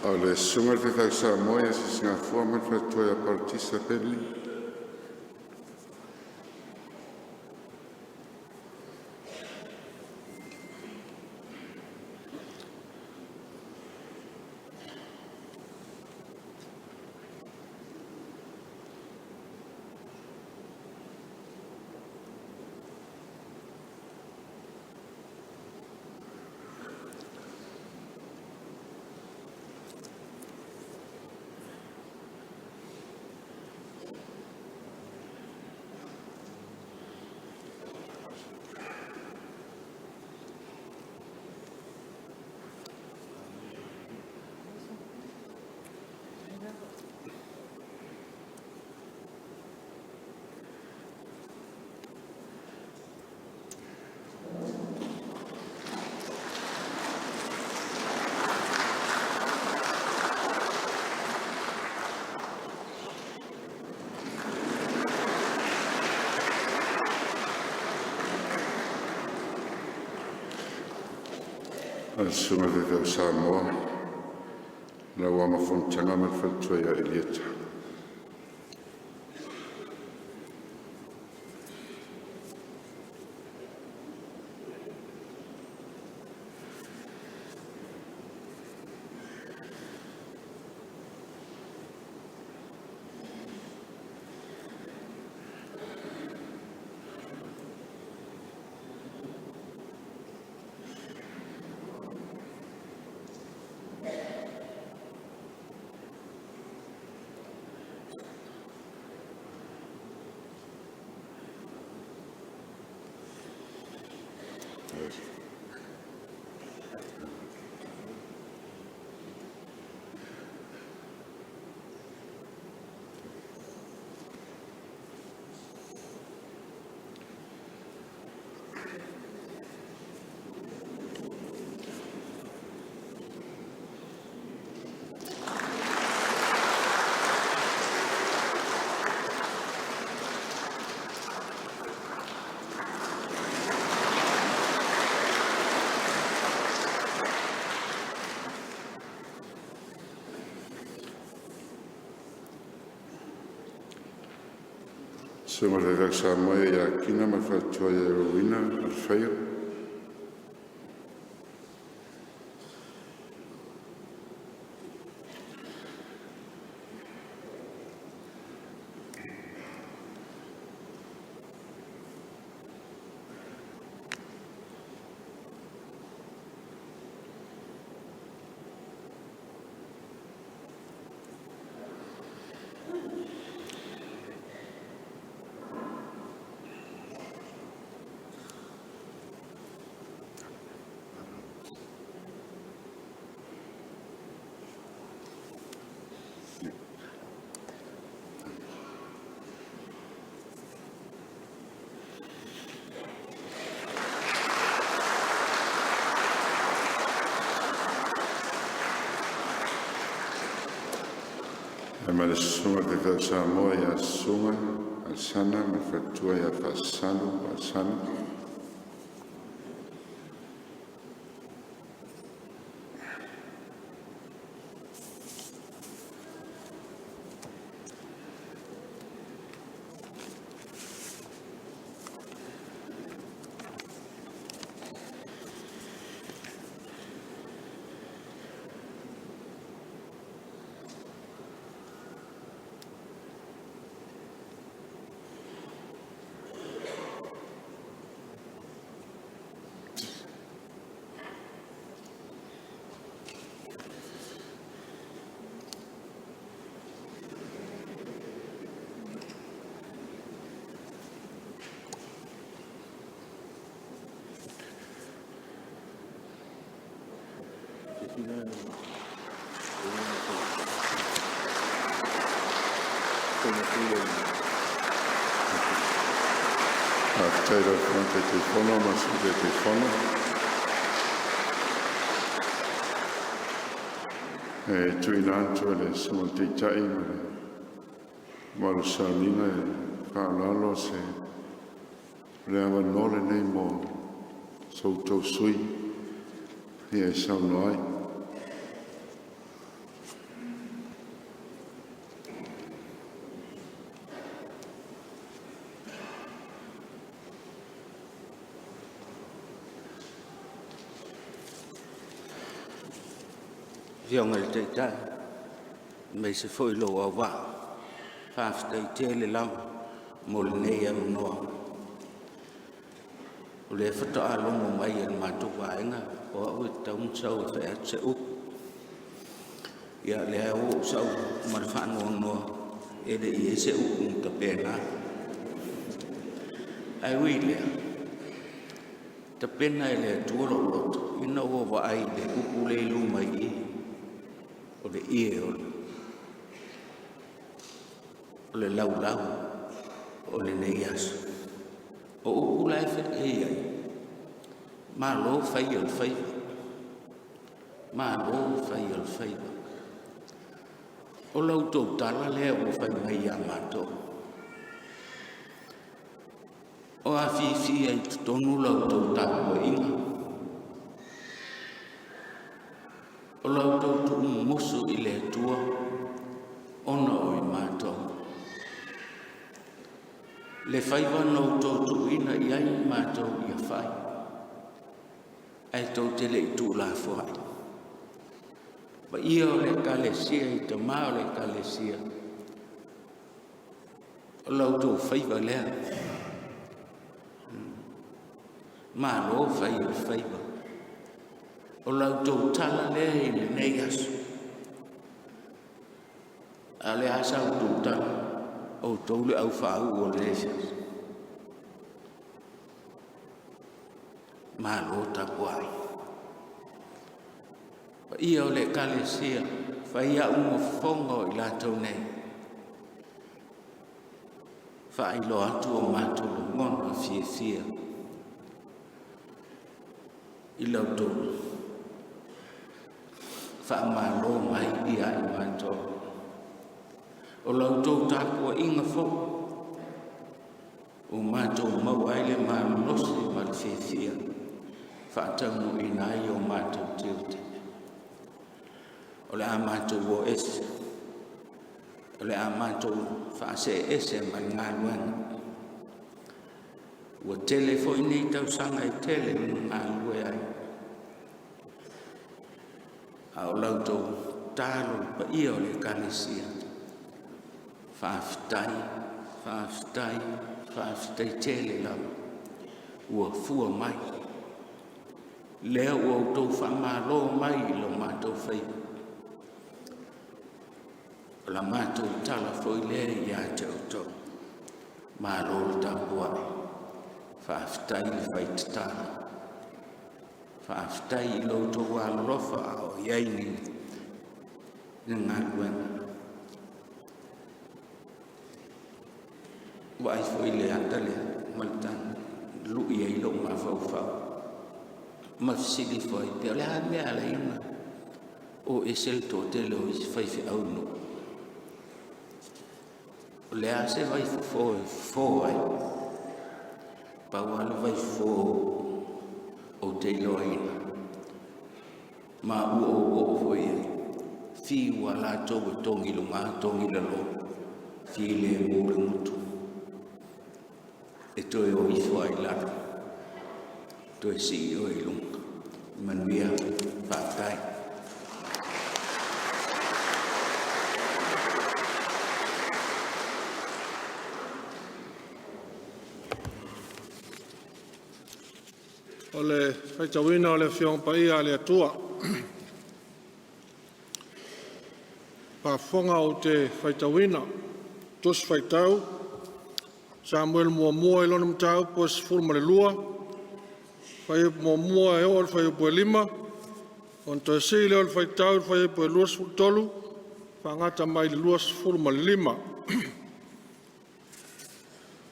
O le susuga i le faifeau Samoa ia Sisigafua ma le faletua ia Paratisa Henley. O le susuga i le faifeau Samoa Lauama Fonotaga ma le faletua ia Elieta. Susuga i le Faifeau Samoa ia Kina ma le faletua ia Rowena Alefaiga. Ma le susuga i le Faifeau Samoa ia Susuga Alesana ma le faletua ia Faasisalo Alesana. Faafetai i lau Afioga i le Taitaifono ma le Sui Taitaifono. E tuuina atu e le Susuga i le Taitai ma le mamalu o le sauniga e faaaloalo se le avanoa lenei mo so outou sui usufono e saunoa ai. Afioga i le Taitai aemaise foi lou auvaa, faafetai tele lava mo lenei avanoa. O lea faatoa logo mai e le matou vaega o au e tatau ona sau e fai atu se upu. Ia o lea ua ou sau ma le faanoanoa, e le i i ai se upu na tapena. Ae ui i lea, tapena e le Atua lou loto ina ua vaai i le upu lea i luma i i, o le ie o le laulau o lenei aso. O upu la e i ai, malo fai o le faiva, malo fai o le faiva. O la outou tala lea ua fai mai ia matou, o afifi ai i totonu la outou tapuaiga, o la outou tuumumusu i le Atua ona o i matou. Le faiva na outou tuuina i ai matou ia fai, ae tou te le i tuulafoai. Paia o le Ekalesia i tama o le Ekalesia, o la outou faiva lea. Malo fai o le faiva. O la outou tala lea i lenei aso. A o le a sa outou tala, outou le aufaauu o lenei aso. Malo tapuai. Paia o le Ekalesia, fai au ma fofoga o i latou nei. Faailoa atu o matou lagona fiafia i la outou faamalo mai ia i matou. O la outou tapuaiga foi ua matou maua ai le malolosi ma le fiafia faataunuuina ai o matou tiute. O le a matou o ese, o le a matou faasee ese ma le galuega. Ua tele foi nei tausaga e tele ina galulue ai, a o la outou tatalo i le paia o le Ekalesia, faafetai, faafetai, faafetai tele lava ua fua mai. Lea ua outou faamalo mai i lo matou faiva, o la matou tala foi lea ia te outou, malo le tapuai, faafetai le fai tatalo, faafetai i lo outou alolofa a o i ai ni galuega. Vaai foi i le ata lea ma le tagi, e lui ai lou mafaufau ma fesili ifo ai pea, o le a le mea e ala ai ona o ese le toatele o isi faifeau i nuu? O le a se vaifofo e fofo ai? Pau lava le vaifofo ou te iloaina, ma ua ou oo foi i ai, fiu lava latou e togi i luga togi i lalo, filemu le gutu, e toe o ifo lava i lalo, toe sii oe i luga. Manuia, faafetai. O le faitauina o le Afioaga Paia a le Atua. Faafofoga ou te faitauina Tusi Faitau Samuelu muamua i lona mataupu e 12, fuaiupu 1 e oo i le fuaiupu e 5, ona toe sii lea o le faitau i le fuaiupu e 23, faagata mai i le 25.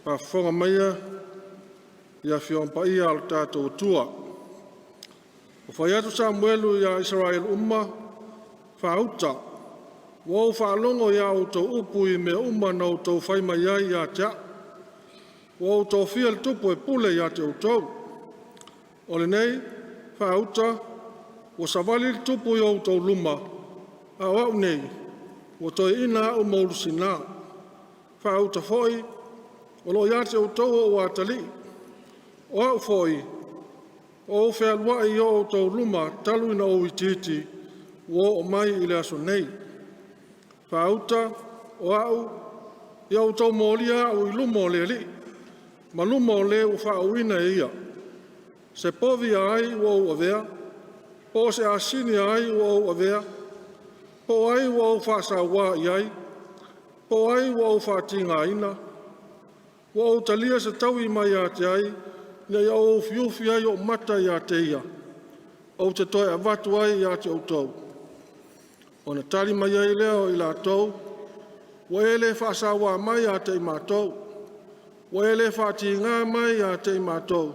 Faafofoga maia i Afioaga Paia a lo tatou Atua. Ua fai atu Samuelu ia Isaraelu uma, “Faauta, ua ou faalogo i a outou upu i mea uma na outou fai mai ai ia te a'u, ua ou tofia le tupu e pule ia te outou. O lenei, faauta, ua savali le tupu i o outou luma, a o a'u nei, ua toeaina a'u ma ulusinā. Faauta foi, o lo o ia te outou o'u atalii. O a'u foi, ua ou fealuai i o outou luma talu ona ou itiiti ua oo mai i le aso nei. Faauta, o a'u, ia outou molia a'u i luma o le Alii ma luma o le ua faauuina e ia, se povi a ai ua ou avea, po o se asini a ai ua ou avea, po o ai ua ou faasauā i ai, po o ai ua ou faatigaina. Ua ou talia se taui mai ia te ai, ina ia ou ufiufi ai o'u mata ia te ia, ou te toe avatu ai ia te outou.” Ona tali mai ai lea o i latou, “Ua e le faasauā mai ia te i matou, ua e le faatigā mai ia te i matou,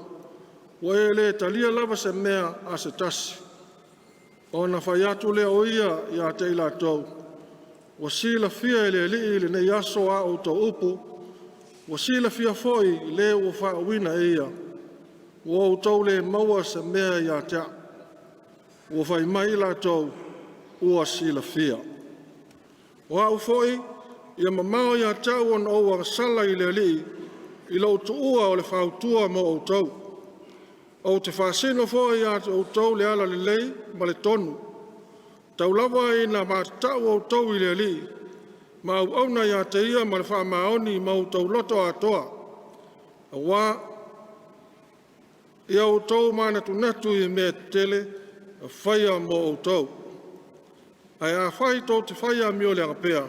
ua e le talia lava se mea a se tasi.” Ona fai atu lea o ia ia te i latou, “Ua silafia e le Alii i lenei aso a outou upu, ua silafia foi e le ua faauuina e ia, ua outou le maua se mea ia te a'u.” Ua fai mai i latou, “Ua silafia.” O a'u foi, ia mamao ia te a'u ona ou agasala i le Alii i lou tuua o le fautua mo outou. Ou te faasino foi ia te outou le ala lelei ma le tonu. Tau lava ina matatau outou i le Alii ma auauna ia te Ia ma le faamaoni ma outou loto atoa, aua ia outou manatunatu i mea tetele na faia mo outou. Ae afai tou te fai amioleaga pea,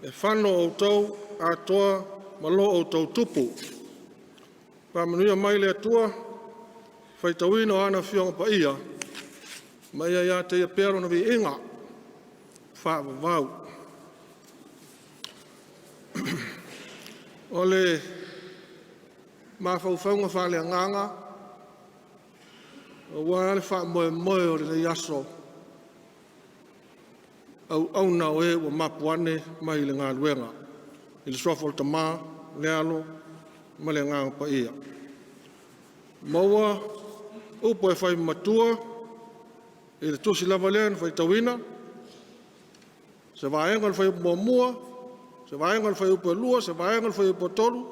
e fano outou atoa ma lo outou tupu. Faamanuia mai le Atua i le faitauina o ana Afioaga Paia, ma ia ia te Ia pea Lona viiga faavavau. O le mafaufauga faaleagaga aua le faamoemoe o lenei aso, auauna o e ua mapu ane mai le galuega. I le suafa o le Tama, le Alo ma le Agaga Paia. Maua upu e fai matua i le tusi lava lea na faitauina, se vaega o le fuaiupu 1, se vaega o le fuaiupu 2, se vaega o le fuaiupu 3,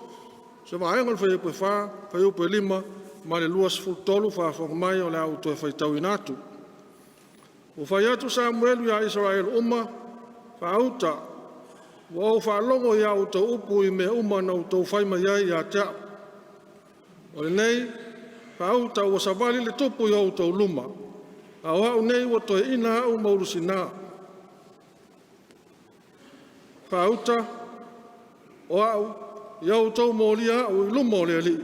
se vaega o le fuaiupu e 4, fuaiupu e 5 ma le 23, faafofoga mai o le a ou toe faitauina atu. Ua fai atu Samuelu ia Isaraelu uma, “Faauta, ua ou faalogo i a outou upu i mea uma na outou fai mai ai ia te au. O lenei, faauta ua savali le tupu i o outou luma, a o au nei ua toeaina au ma ulusina. Faauta, o au, ia outou molia au i luma o le Alii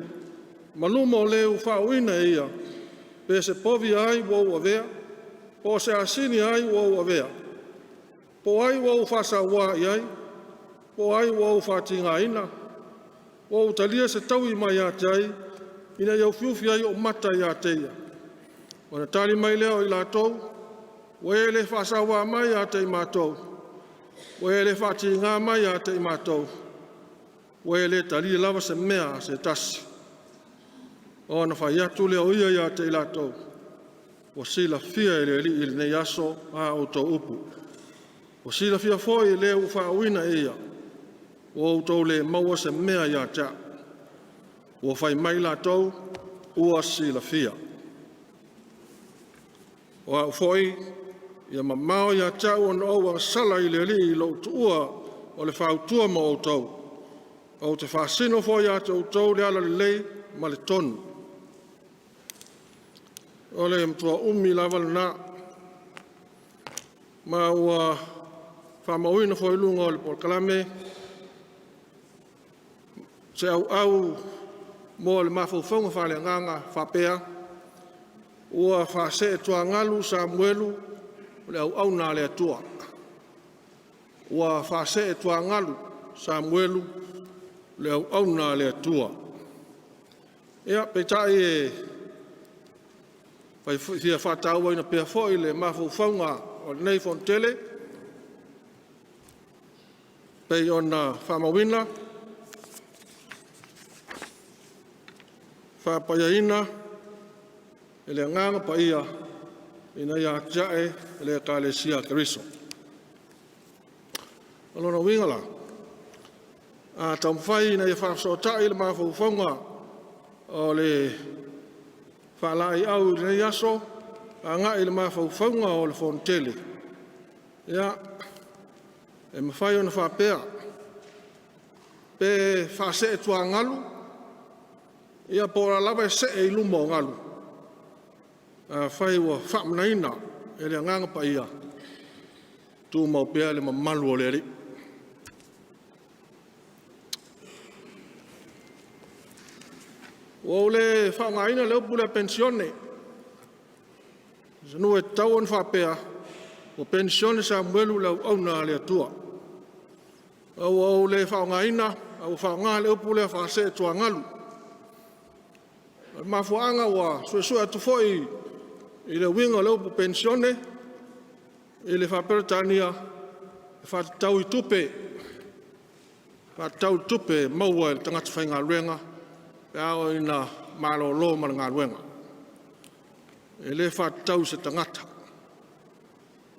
ma luma o le ua faauuina e ia, pe se povi a ai ua ou avea, po o se asini a ai ua ou avea, po o ai ua ou faasauā i ai, po o ai ua ou faatigaina. Ua ou talia se taui mai ia te ai, ina ia ufiufi ai ou mata ia te ia.” Ona tali mai lea o i latou, “Ua e le faasauā mai ia te i matou, ua e le faatigā mai ia te i matou, ua e le talia lava se mea a se tasi.” Ona fai atu lea o ia ia te i latou, “Ua silafia e le Alii i lenei aso a outou upu. Ua silafia foi e le ua faauuina e ia, ua outou le maua se mea ia te au.” Ua fai mai latou, “Ua silafia.” O au foi, ia mamao ia te au ona ou agasala i le Alii i lou tuua o le fautua mo outou. Ou te faasino foi ia te outou le alalelei ma le tonu. O le matua umi lava lena, ma ua faamauina foi i luga o le polokalame se auau mo le mafaufauga faaleagaga e faapea, “Ua faasee tuagalu Samuelu, o le auauna a le Atua.” Ua faasee tuagalu Samuelu, le auauna a le Atua. Ia, peitai e fia faatauaina pea foi le mafaufauga o lenei Fonotele pei ona faamauina, faapaiaina e le Agaga Paia ina ia atiae le Ekalesia a Keriso. O lona uiga la, a taumafai ina ia faafesootai le mafaufauga o le faalaeiau i lenei aso agai i le mafaufauga o le Fonotele, ia, e mafai ona faapea, pe faasee tuagalu, ia po o a lava e see i luma o galu, afai ua faamanaina e le Agaga Paia, tumau pea le mamalu o le Alii. Ua ou le faaaogaina le upu lea penisione, semeamanu e tatau ona faapea, ua penisione Samuelu le auauna a le Atua. A ua ou le faaaogaina, ae ua faaaoga le upu lea faasee tuagalu. O le mafuaaga ua suesue atu foi i le uiga o le upu penisione i le faa-Peretania, e faatatau i tupe, faatatau i tupe e maua e le tagata faigaluega pe a oo ina malolo ma le galuega. E le faatatau i se tagata.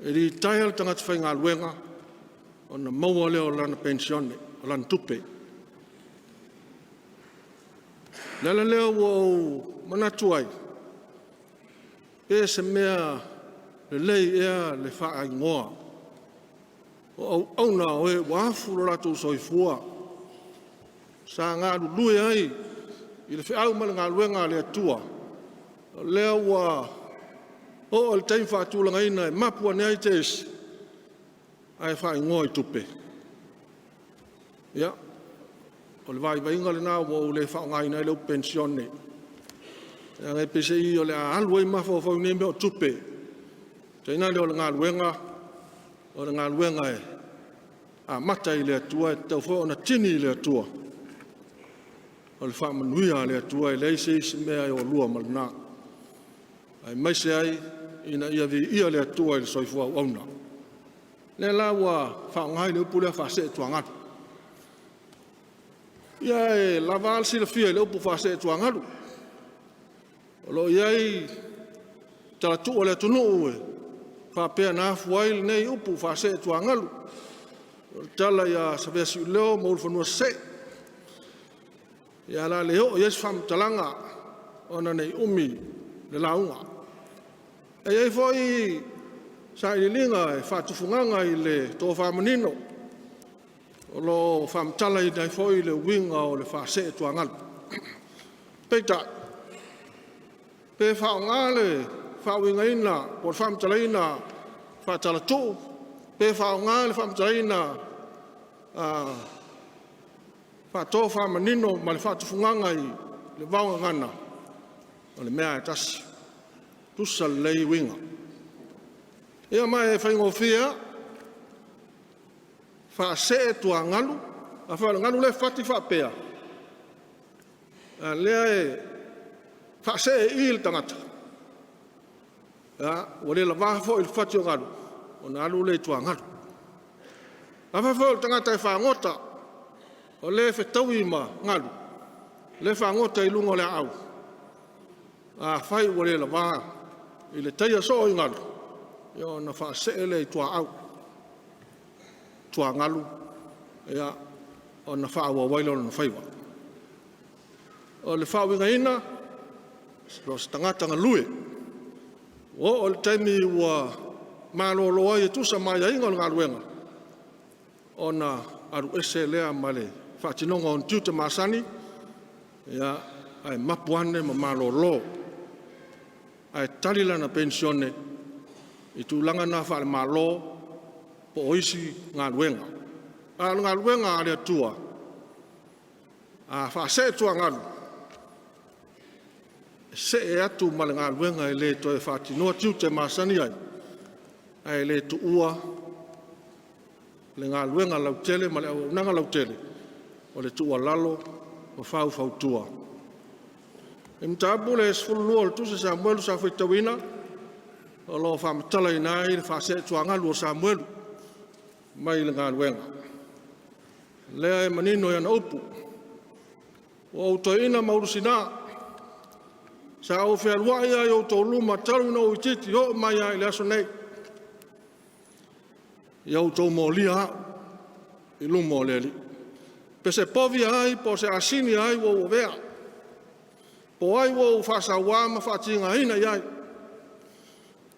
E litaea le tagata faigaluega ona maua lea o lana penisione, o lana tupe. O le ala lea ua ou manatu ai, pe se mea lelei ea le faaigoa o auauna o e ua afu lo latou soifua sa galulue ai i le feau ma le galuega a le Atua, o lea ua oo i le taimi faatulagaina e mapu ane ai se isi ae faaigoa i tupe. Ia, o le vaivaiga lena ua ou le faaaogaina ai le upu penisione, leaga e peiseai o le a alu ai mafaufau i nei mea o tupe, tainane o le galuega e amata i le Atua e tatau foi ona tini i le Atua. O le faamanuia a le Atua e leai se isi mea e oloa ma lena, aemaise ai ina ia viia le Atua i le soifua auauna. O lea la ua faaaoga ai le upu lea faasee tuagalu. Ia e lava a le silafia i le upu faasee tuagalu. O lo o i ai talatuu a le atunuu e faapea na afua ai lenei upu faasee tuagalu. O le tala ia Saveasiuleo ma Ulufanua Sesee. Ia o le a le oo i ai se faamatalaga ona nei umi le lauga. E i ai foi sailiiliga e faatufugaga i le tofa manino o lo o faamatalaina ai foi le uiga o le faasee tuagalu. Peitai, pe faaaoga le faauigaina po o le faamatalaina faatalatuu, pe faaaoga le faamatalaina faatofamanino ma le faatufugaga i le vaogagana, o le mea lava e tasi, tusa lelei uiga. Ia ma e faigofie lava, faasee tuagalu, afai o le galu lea e fati faapea, a o lea e faasee i i le tagata, ia, ua le lava foi le fati o galu, ona alu lea i tuagalu. Afai foi o le tagata e fagota, o lea e fetaui ma galu, lea e fagota i luga o le aau, afai ua le lava i le taia soo i galu, ia ona faasee lea i tuaau, tuagalu, ia, ona faaauau ai lea o lona faiva. O le faauigaina, o se tagata galue, ua oo i le taimi ua malolo ai e tusa ma aiaiga o le galuega, ona alu ese lea ma le faatinoga o ona tiute masani, ia, ae mapu ane ma malolo, ae tali lana penisione i tulaga na faale-Malo po o isi galuega. A o le galuega a le Atua, a faasee tuagalu, e see atu ma le galuega e le toe faatinoa tiute masani ai, ae le tuua le galuega lautele ma le auaunaga lautele o le tuualalo ma faufautua. I le mataupu le 12 o le Tusi a Samuelu sa faitauina, o lo o faamatalaina ai le faasee tuagalu o Samuelu mai le galuega. Lea e manino i ana upu, “Ua ou toeaina ma ulusina, sa ou fealuai lava i outou luma talu ona ou itiiti e oo mai lava i le aso nei. Ia outou molia au i luma o le Alii, pe se povi a ai po o se asini a ai ua ou avea, po o ai ua ou faasauā ma faatigaina i ai,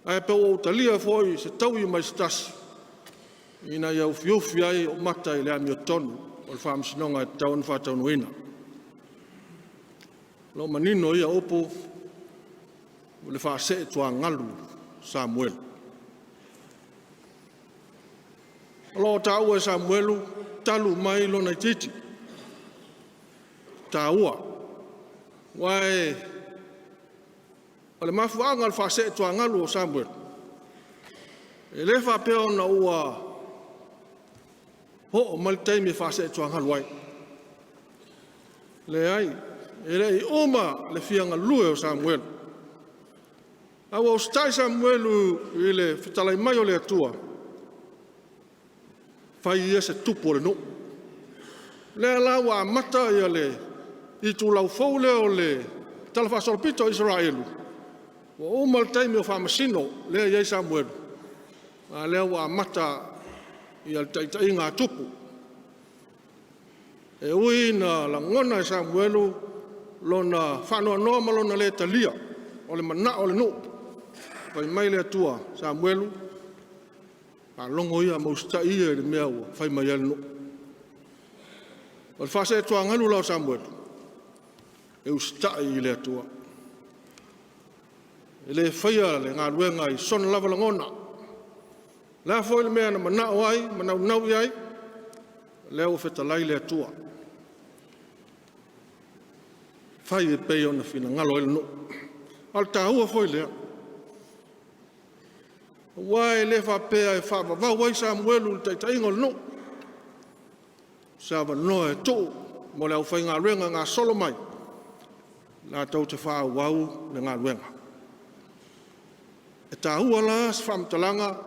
ae pe ua ou talia foi se taui mai se tasi, ina ia ufiufi ai ou mata i le amiotonu o le faamasinoga e tatau ona faataunuuina.” O lo o manino ia upu o le faasee tuagalu Samuelu. O lo o taua e Samuelu talu mai lona itiiti, taua, aua o le mafuaaga o le faasee tuagalu o Samuelu, e le faapea ona ua oo mai le taimi e faasee tuagalu ai. Leai, e le i uma le fia galue o Samuelu. A ua usitai Samuelu i le fetalai mai o le Atua, fai ia se tupu o le nuu. Lea la ua amata le itulau fou lea o le talafaasolopito o Isaraelu, ua uma le taimi o faamasino lea e i ai Samuelu, a o lea ua amata le taitaiga a tupu. E ui ina lagona e Samuelu lona faanoanoa ma lona le talia o le manao o le nuu, fai mai le Atua, “Samuelu, faalogo ia ma usitai ia i le mea ua fai mai ai le nuu.” O le faasee tuagalu la o Samuelu, e usitai i le Atua. E le faia le galuega i sona lava lagona. O le a foi le mea na manao ai ma naunau i ai, o lea ua fetalai le Atua. Fai e pei ona finagalo ai le nuu. A o le taua foi lea, aua e le faapea e faavavau ai Samuelu i le taitaiga o le nuu. O se avanoa e tuu mo le aufaigaluega gasolo mai latou te faaauau le galuega. E taua la se faamatalaga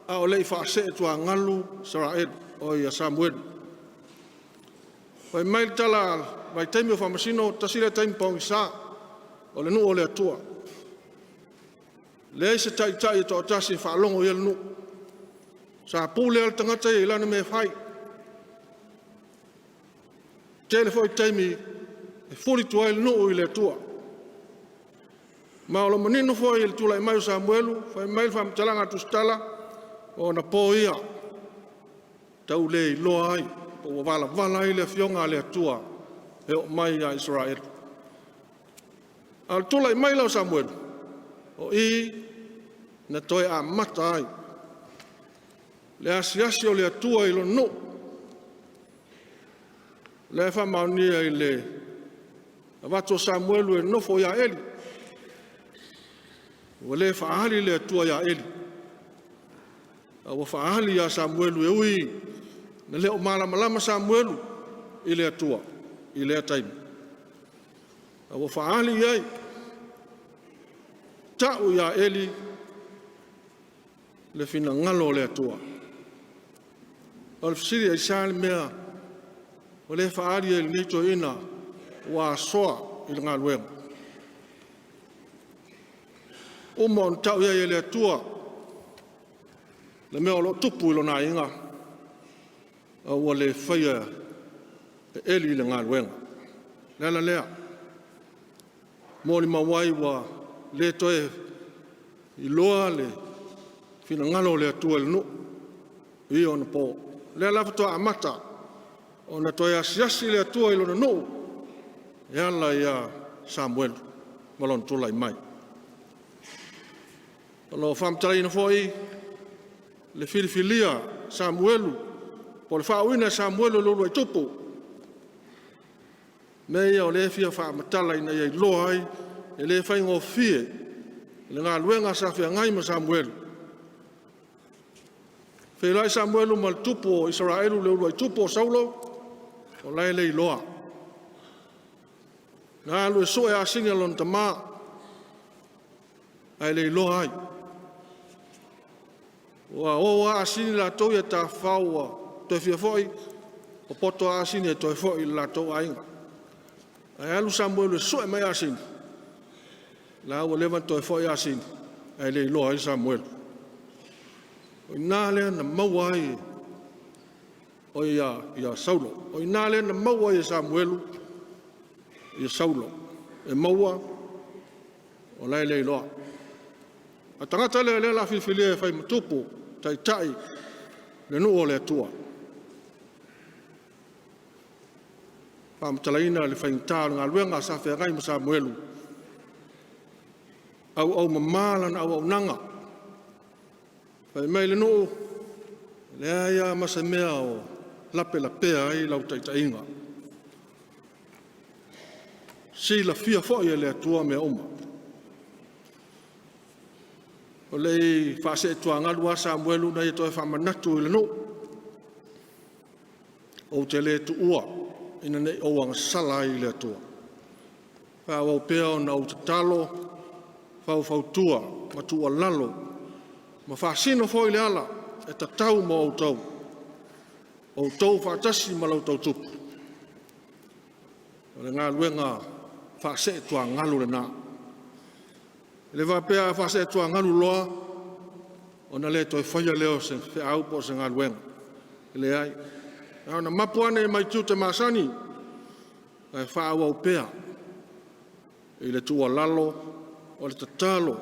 a o le i faasee tuagalu Samuelu. Fai mai le tala vaitaimi o faamasino, tasi lea taimi pogisa o le nuu o le Atua. Leai se taitai e toatasi e faalogo i ai le nuu. Sa pule lava le tagata ia i lana mea e fai. Tele foi taimi e fulitu ai le nuu i le Atua. Ma o lo manino foi i le tulai mai o Samuelu, fai mai le faamatalaga a Tusitala, o ona po ia, tau le iloa ai, po ua valavala ai le afioga a le Atua e oo mai ia Isaraelu. A o le tulai mai la o Samuelu, o i na toe amata ai le asiasi o le Atua i lona nuu. O lea e faamaonia i le avatu o Samuelu e nofo ia Eli. Ua le faaali le Atua ia Eli, a ua faaali ia Samuelu e ui na le o malamalama Samuelu i le Atua i lea taimi. A ua faaali i ai, ta'u ia Eli le finagalo o le Atua. O le fesili, aisea le mea ua le faaali ai i lenei toeaina ua asoa i le galuega? Uma ona tau i ai e le Atua le mea o lo o tupu i lona aiga, a ua le faia e Eli le galuega. O le ala lea, molimau ai ua le toe iloa le finagalo o le Atua i le nuu i ona po. O lea la faatoa amata ona toe asiasi le Atua i lona nuu e ala ia Samuelu ma lona tulai mai. O lo o faamatalaina foi le filifilia Samuelu, po o le faauuina e Samuelu o le uluai tupu. Mea ia o lea e fia faamatala ina ia iloa ai e le faigofie le galuega sa feagai ma Samuelu. Feiloai Samuelu ma le tupu o Isaraelu, le uluai tupu o Saulo, o la e le iloa. Na alu e sue asini a lona tama, ae le iloa ai. Ua o lava asini latou ia tafafao ua toe fia foi, popoto lava asini e toe foi i le latou aiga. Ae alu Samuelu e sue mai asini, la ua leva ona toe foi asini, ae le iloa ai Samuelu. O i ina lea na maua ai o ia Saulo. O i ina lea na maua ai e Samuelu ia Saulo. E maua, o la e le iloa. A tagata lea o lea o le a filifilia e fai ma tupu, taitai le nuu o le Atua. Faamatalaina le faigata o le galuega sa feagai ma Samuelu, auau mama lana auaunaga. Fai mai le nuu, e leai lava ma se mea o lapelapea ai lau taitaiga. Silafia foi e le Atua mea uma. O le i faaseetuagalu lava Samuelu na ia toe faamanatu i le nuu, ou te le tuua ina ne i ou agasala ai i le Atua. Faaauau pea ona ou tatalo, faufautua ma tuualalo ma faasino foi le ala e tatau mo outou, outou faatasi ma la outou tupu. O le galuega faaseetuagalu lena. E le faapea a faaseetuagalu loa ona le toe faia lea o se feau po o se galuega. E leai. Na ona mapu ane mai tiute masani ae faaauau pea i le tuualalo, o le tatalo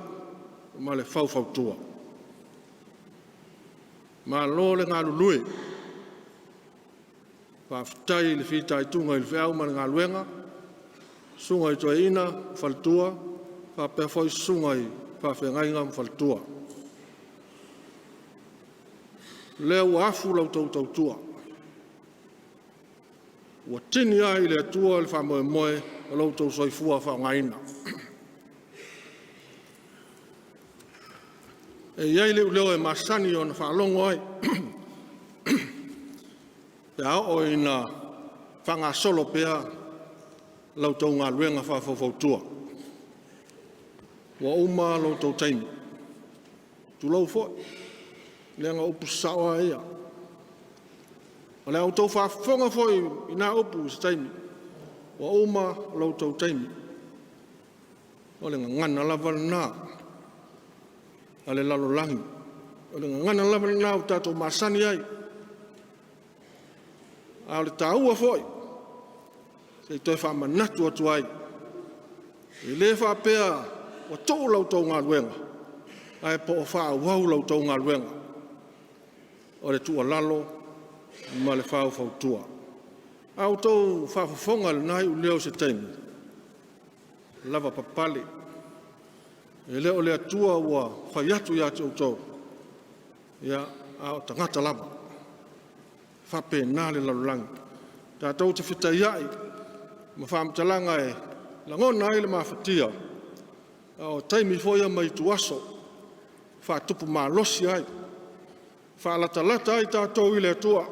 ma le faufautua. Malo le galulue. Faafetai i le fitaituga i le feau ma le galuega, susuga i toeaina, faletua, faapea foi susuga i faafeagaiga ma faletua. O lea ua afu la outou tautua, ua tini ai i le Atua le faamoemoe o lo outou soifua faaaogaina. E i ai le iuleo e masani ona faalogo ai pe a oo ina faagasolo pea la outou galuega faafaufautua. Ua uma lo outou taimi. Tulou foi, leaga o upu sasao lava ia. O le a outou faafofoga foi i na upu i se taimi, ua uma lo outou taimi. O le gagana lava lena a le lalolagi. O le gagana lava lena ua tatou masani ai. A o le taua foi, Se i toe faamanatu atu ai. E le faapea ua tuu la outou galuega, ae po o faaauau la outou galuega. O le tuualalo ma le faufautua. A outou faafofoga i lena iuleo i se taimi, lava papale. E le o le Atua ua fai atu ia te outou, ia, a o tagata lava. E faapena le lalolagi. Tatou te fetaiai ma faamatalaga e lagona ai le mafatia, a o taimi foi ia ma ituaso e faatupu malosi ai, faalatalata ai tatou i le Atua,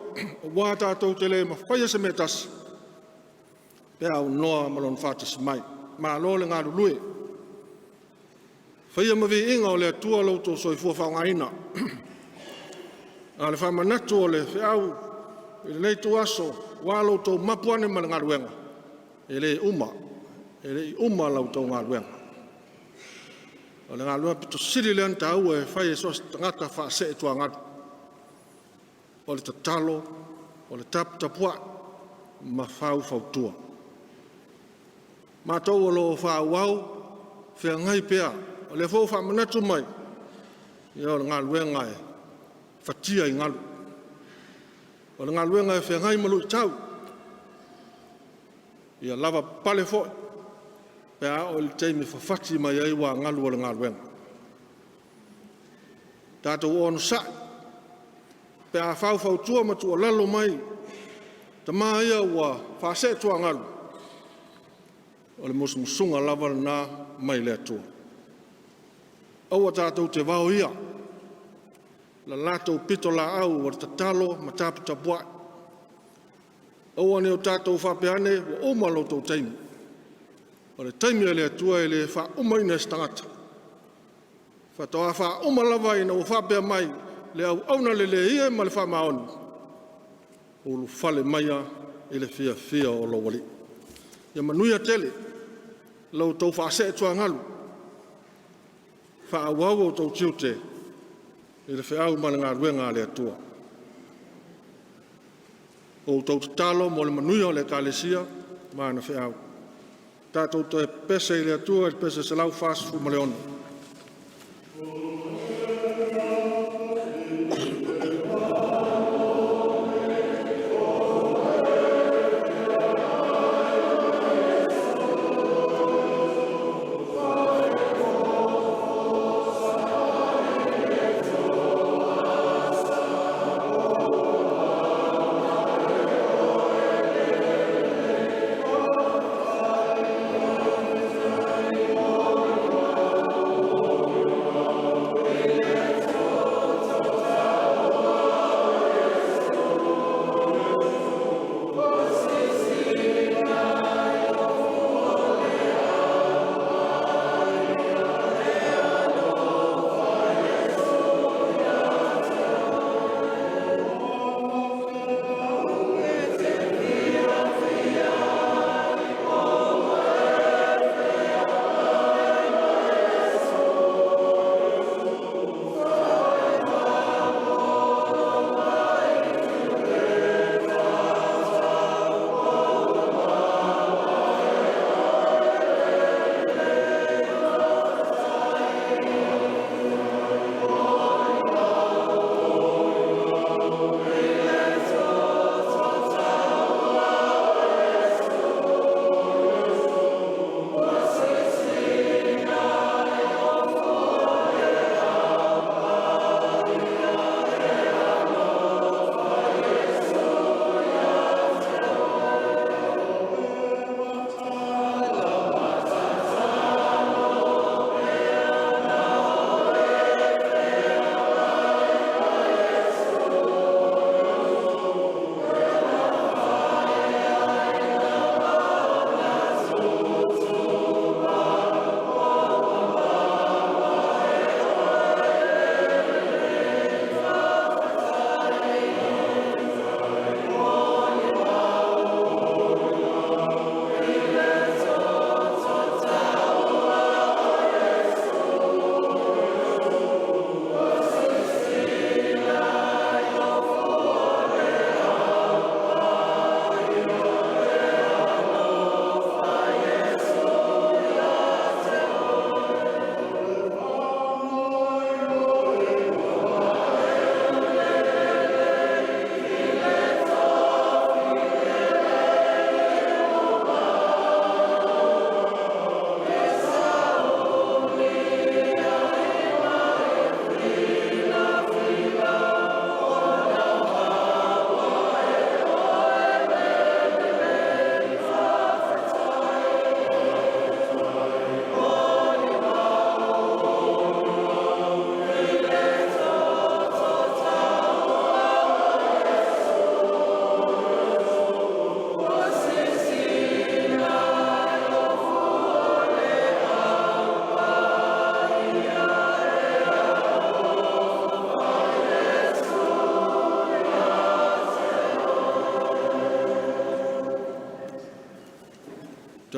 aua tatou te le mafaia se mea e tasi pe a aunoa ma Lona faatasi mai. Malo le galulue. Faia ma viiga o le Atua lo outou soifua faaaogaina. A o le faamanatu o le feau i lenei ituaso, aua lo outou mapu ane ma le galuega, e le uma, e le i uma la outou galuega. O le galuega pito sili lea ona taua e fai e so o se tagata faasee-tuagalu, o le tatalo, o le taputapuai ma faufautua. Matou o lo o faaauau, feagai pea, o lea foi ua faamanatu mai, ia o le galuega e fatia i galu, o le galuega e feagai ma luitau. Ia lavapapale foi pe a oo i le taimi e fafati mai ai uagalu o le galuega. Tatou onosai pe a faufautua ma tuualalo mai tama ia ua faasee tuagalu, o le musumusuga lava lena mai le Atua. Aua tatou te vaoia la latou pitolaau o le tatalo ma taputapuai. Aua ne i o tatou faapea ane ua uma lo outou taimi. O le taimi a le Atua e le faaumaina e se tagata. Faatoa faauma lava ina ua faapea mai le auauna lelei e ma le faamaoni, ulufale maia i le fiafia o lou Alii. Ia manuia tele lo outou faasee-tuagalu, faaauau outou tiute i le feau ma le galuega a le Atua. O outou tatalo mo le manuia o le Ekalesia ma ana feau. Tatou toe pepese i le Atua i le pese 146.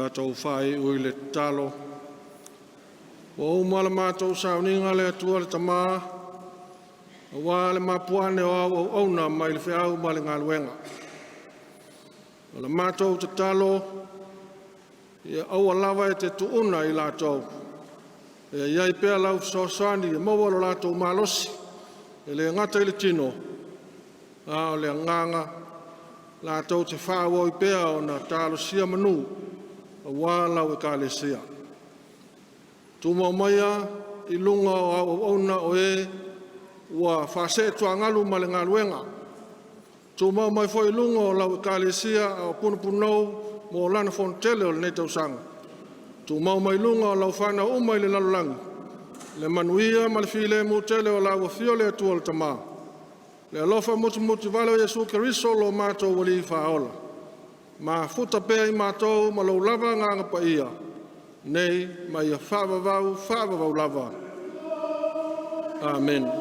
Tatou faaiu i le tatalo. Ua uma la matou sauniga le Atua le Tama, aua le mapuane ane o au auauna mai le feau ma le galuega. O le matou tatalo, ia aua lava e te tuuna i latou, ia i ai pea lau fesoasoani e maua lo latou malosi, e le gata i le tino, a o le agaga, latou te faaauau ai pea ona talosia manu aua lau Ekalesia. Tumau maia i luga o au auauna o e ua faasee tuagalu ma le galuega, tumau mai foi i luga o lau Ekalesia a o punopunou mo lana fonotele o lenei tausaga. Tumau mai luga o lau fanau uma i le lalolagi le manuia ma le filemu tele o lau afio le Atua le Tama, le alofa mutimutivale o Iesu Keriso lo matou Alii Faaola, mafuta pea i matou ma lou lava Agaga Paia, nei ma ia faavavau, faavavau lava. Amene.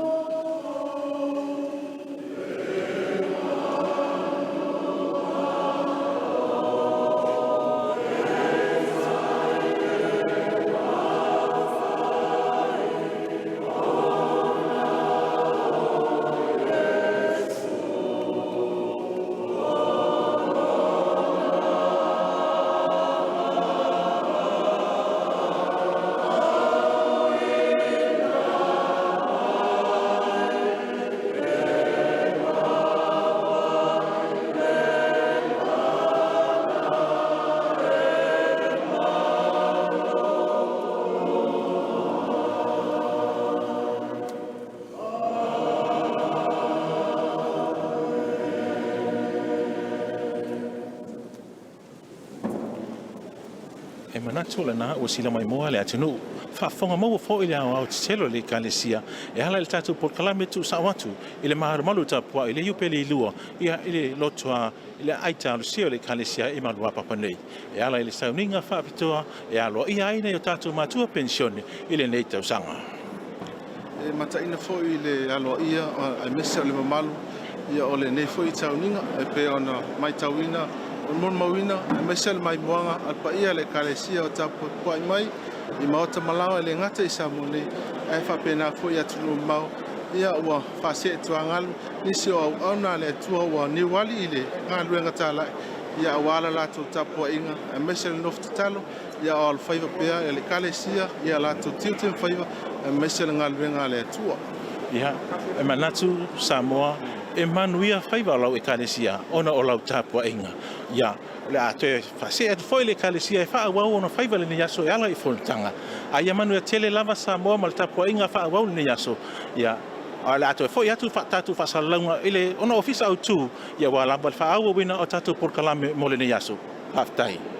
E manatu o lena ua silamaimoa le atunuu, faafofoga maua foi le aoaotetele o le Ekalesia e ala i le tatou polokalame tuusao atu i le malumalu tapuai i le Iupeli 2 ia i le lotoa i le aitalosia o le Ekalesia i Maluapapa nei e ala i le sauniga faapitoa e aloaia ai nai o tatou matua penisione i lenei tausaga. E mataina foi le aloaia aemaise o le mamalu ia o lenei foi sauniga e pei ona matauina, molimauina aemaise le maimoaga a le paia o le Ekalesia o tapuapuai mai i maota ma laoa e le gata i Samoa nei ae faapena foi i atunuu mamao. Ia ua faasee tuagalu nisi o auauna a le Atua ua niuali i le galuega talai ia aua la latou tapuaiga aemaise le nofo tatalo ia o alofaiva pea e le Ekalesia ia latou tiute ma faiva aemaise le galuega a le Atua. Ia, e manatu Samoa e manuia faiva o lau Ekalesia ona o lau tapuaiga. Ia, o le a toe faasee atu foi le Ekalesia e faaauau ona faiva lenei aso e ala i fonotaga. A ia manuia tele lava Samoa ma le tapuaiga faaauau lenei aso. Ia, a o le a toe foi atu tatou faasalalauga i le ona ofisa autu, ia aua lava le faaauauina o tatou polokalame mo lenei aso. Faafetai.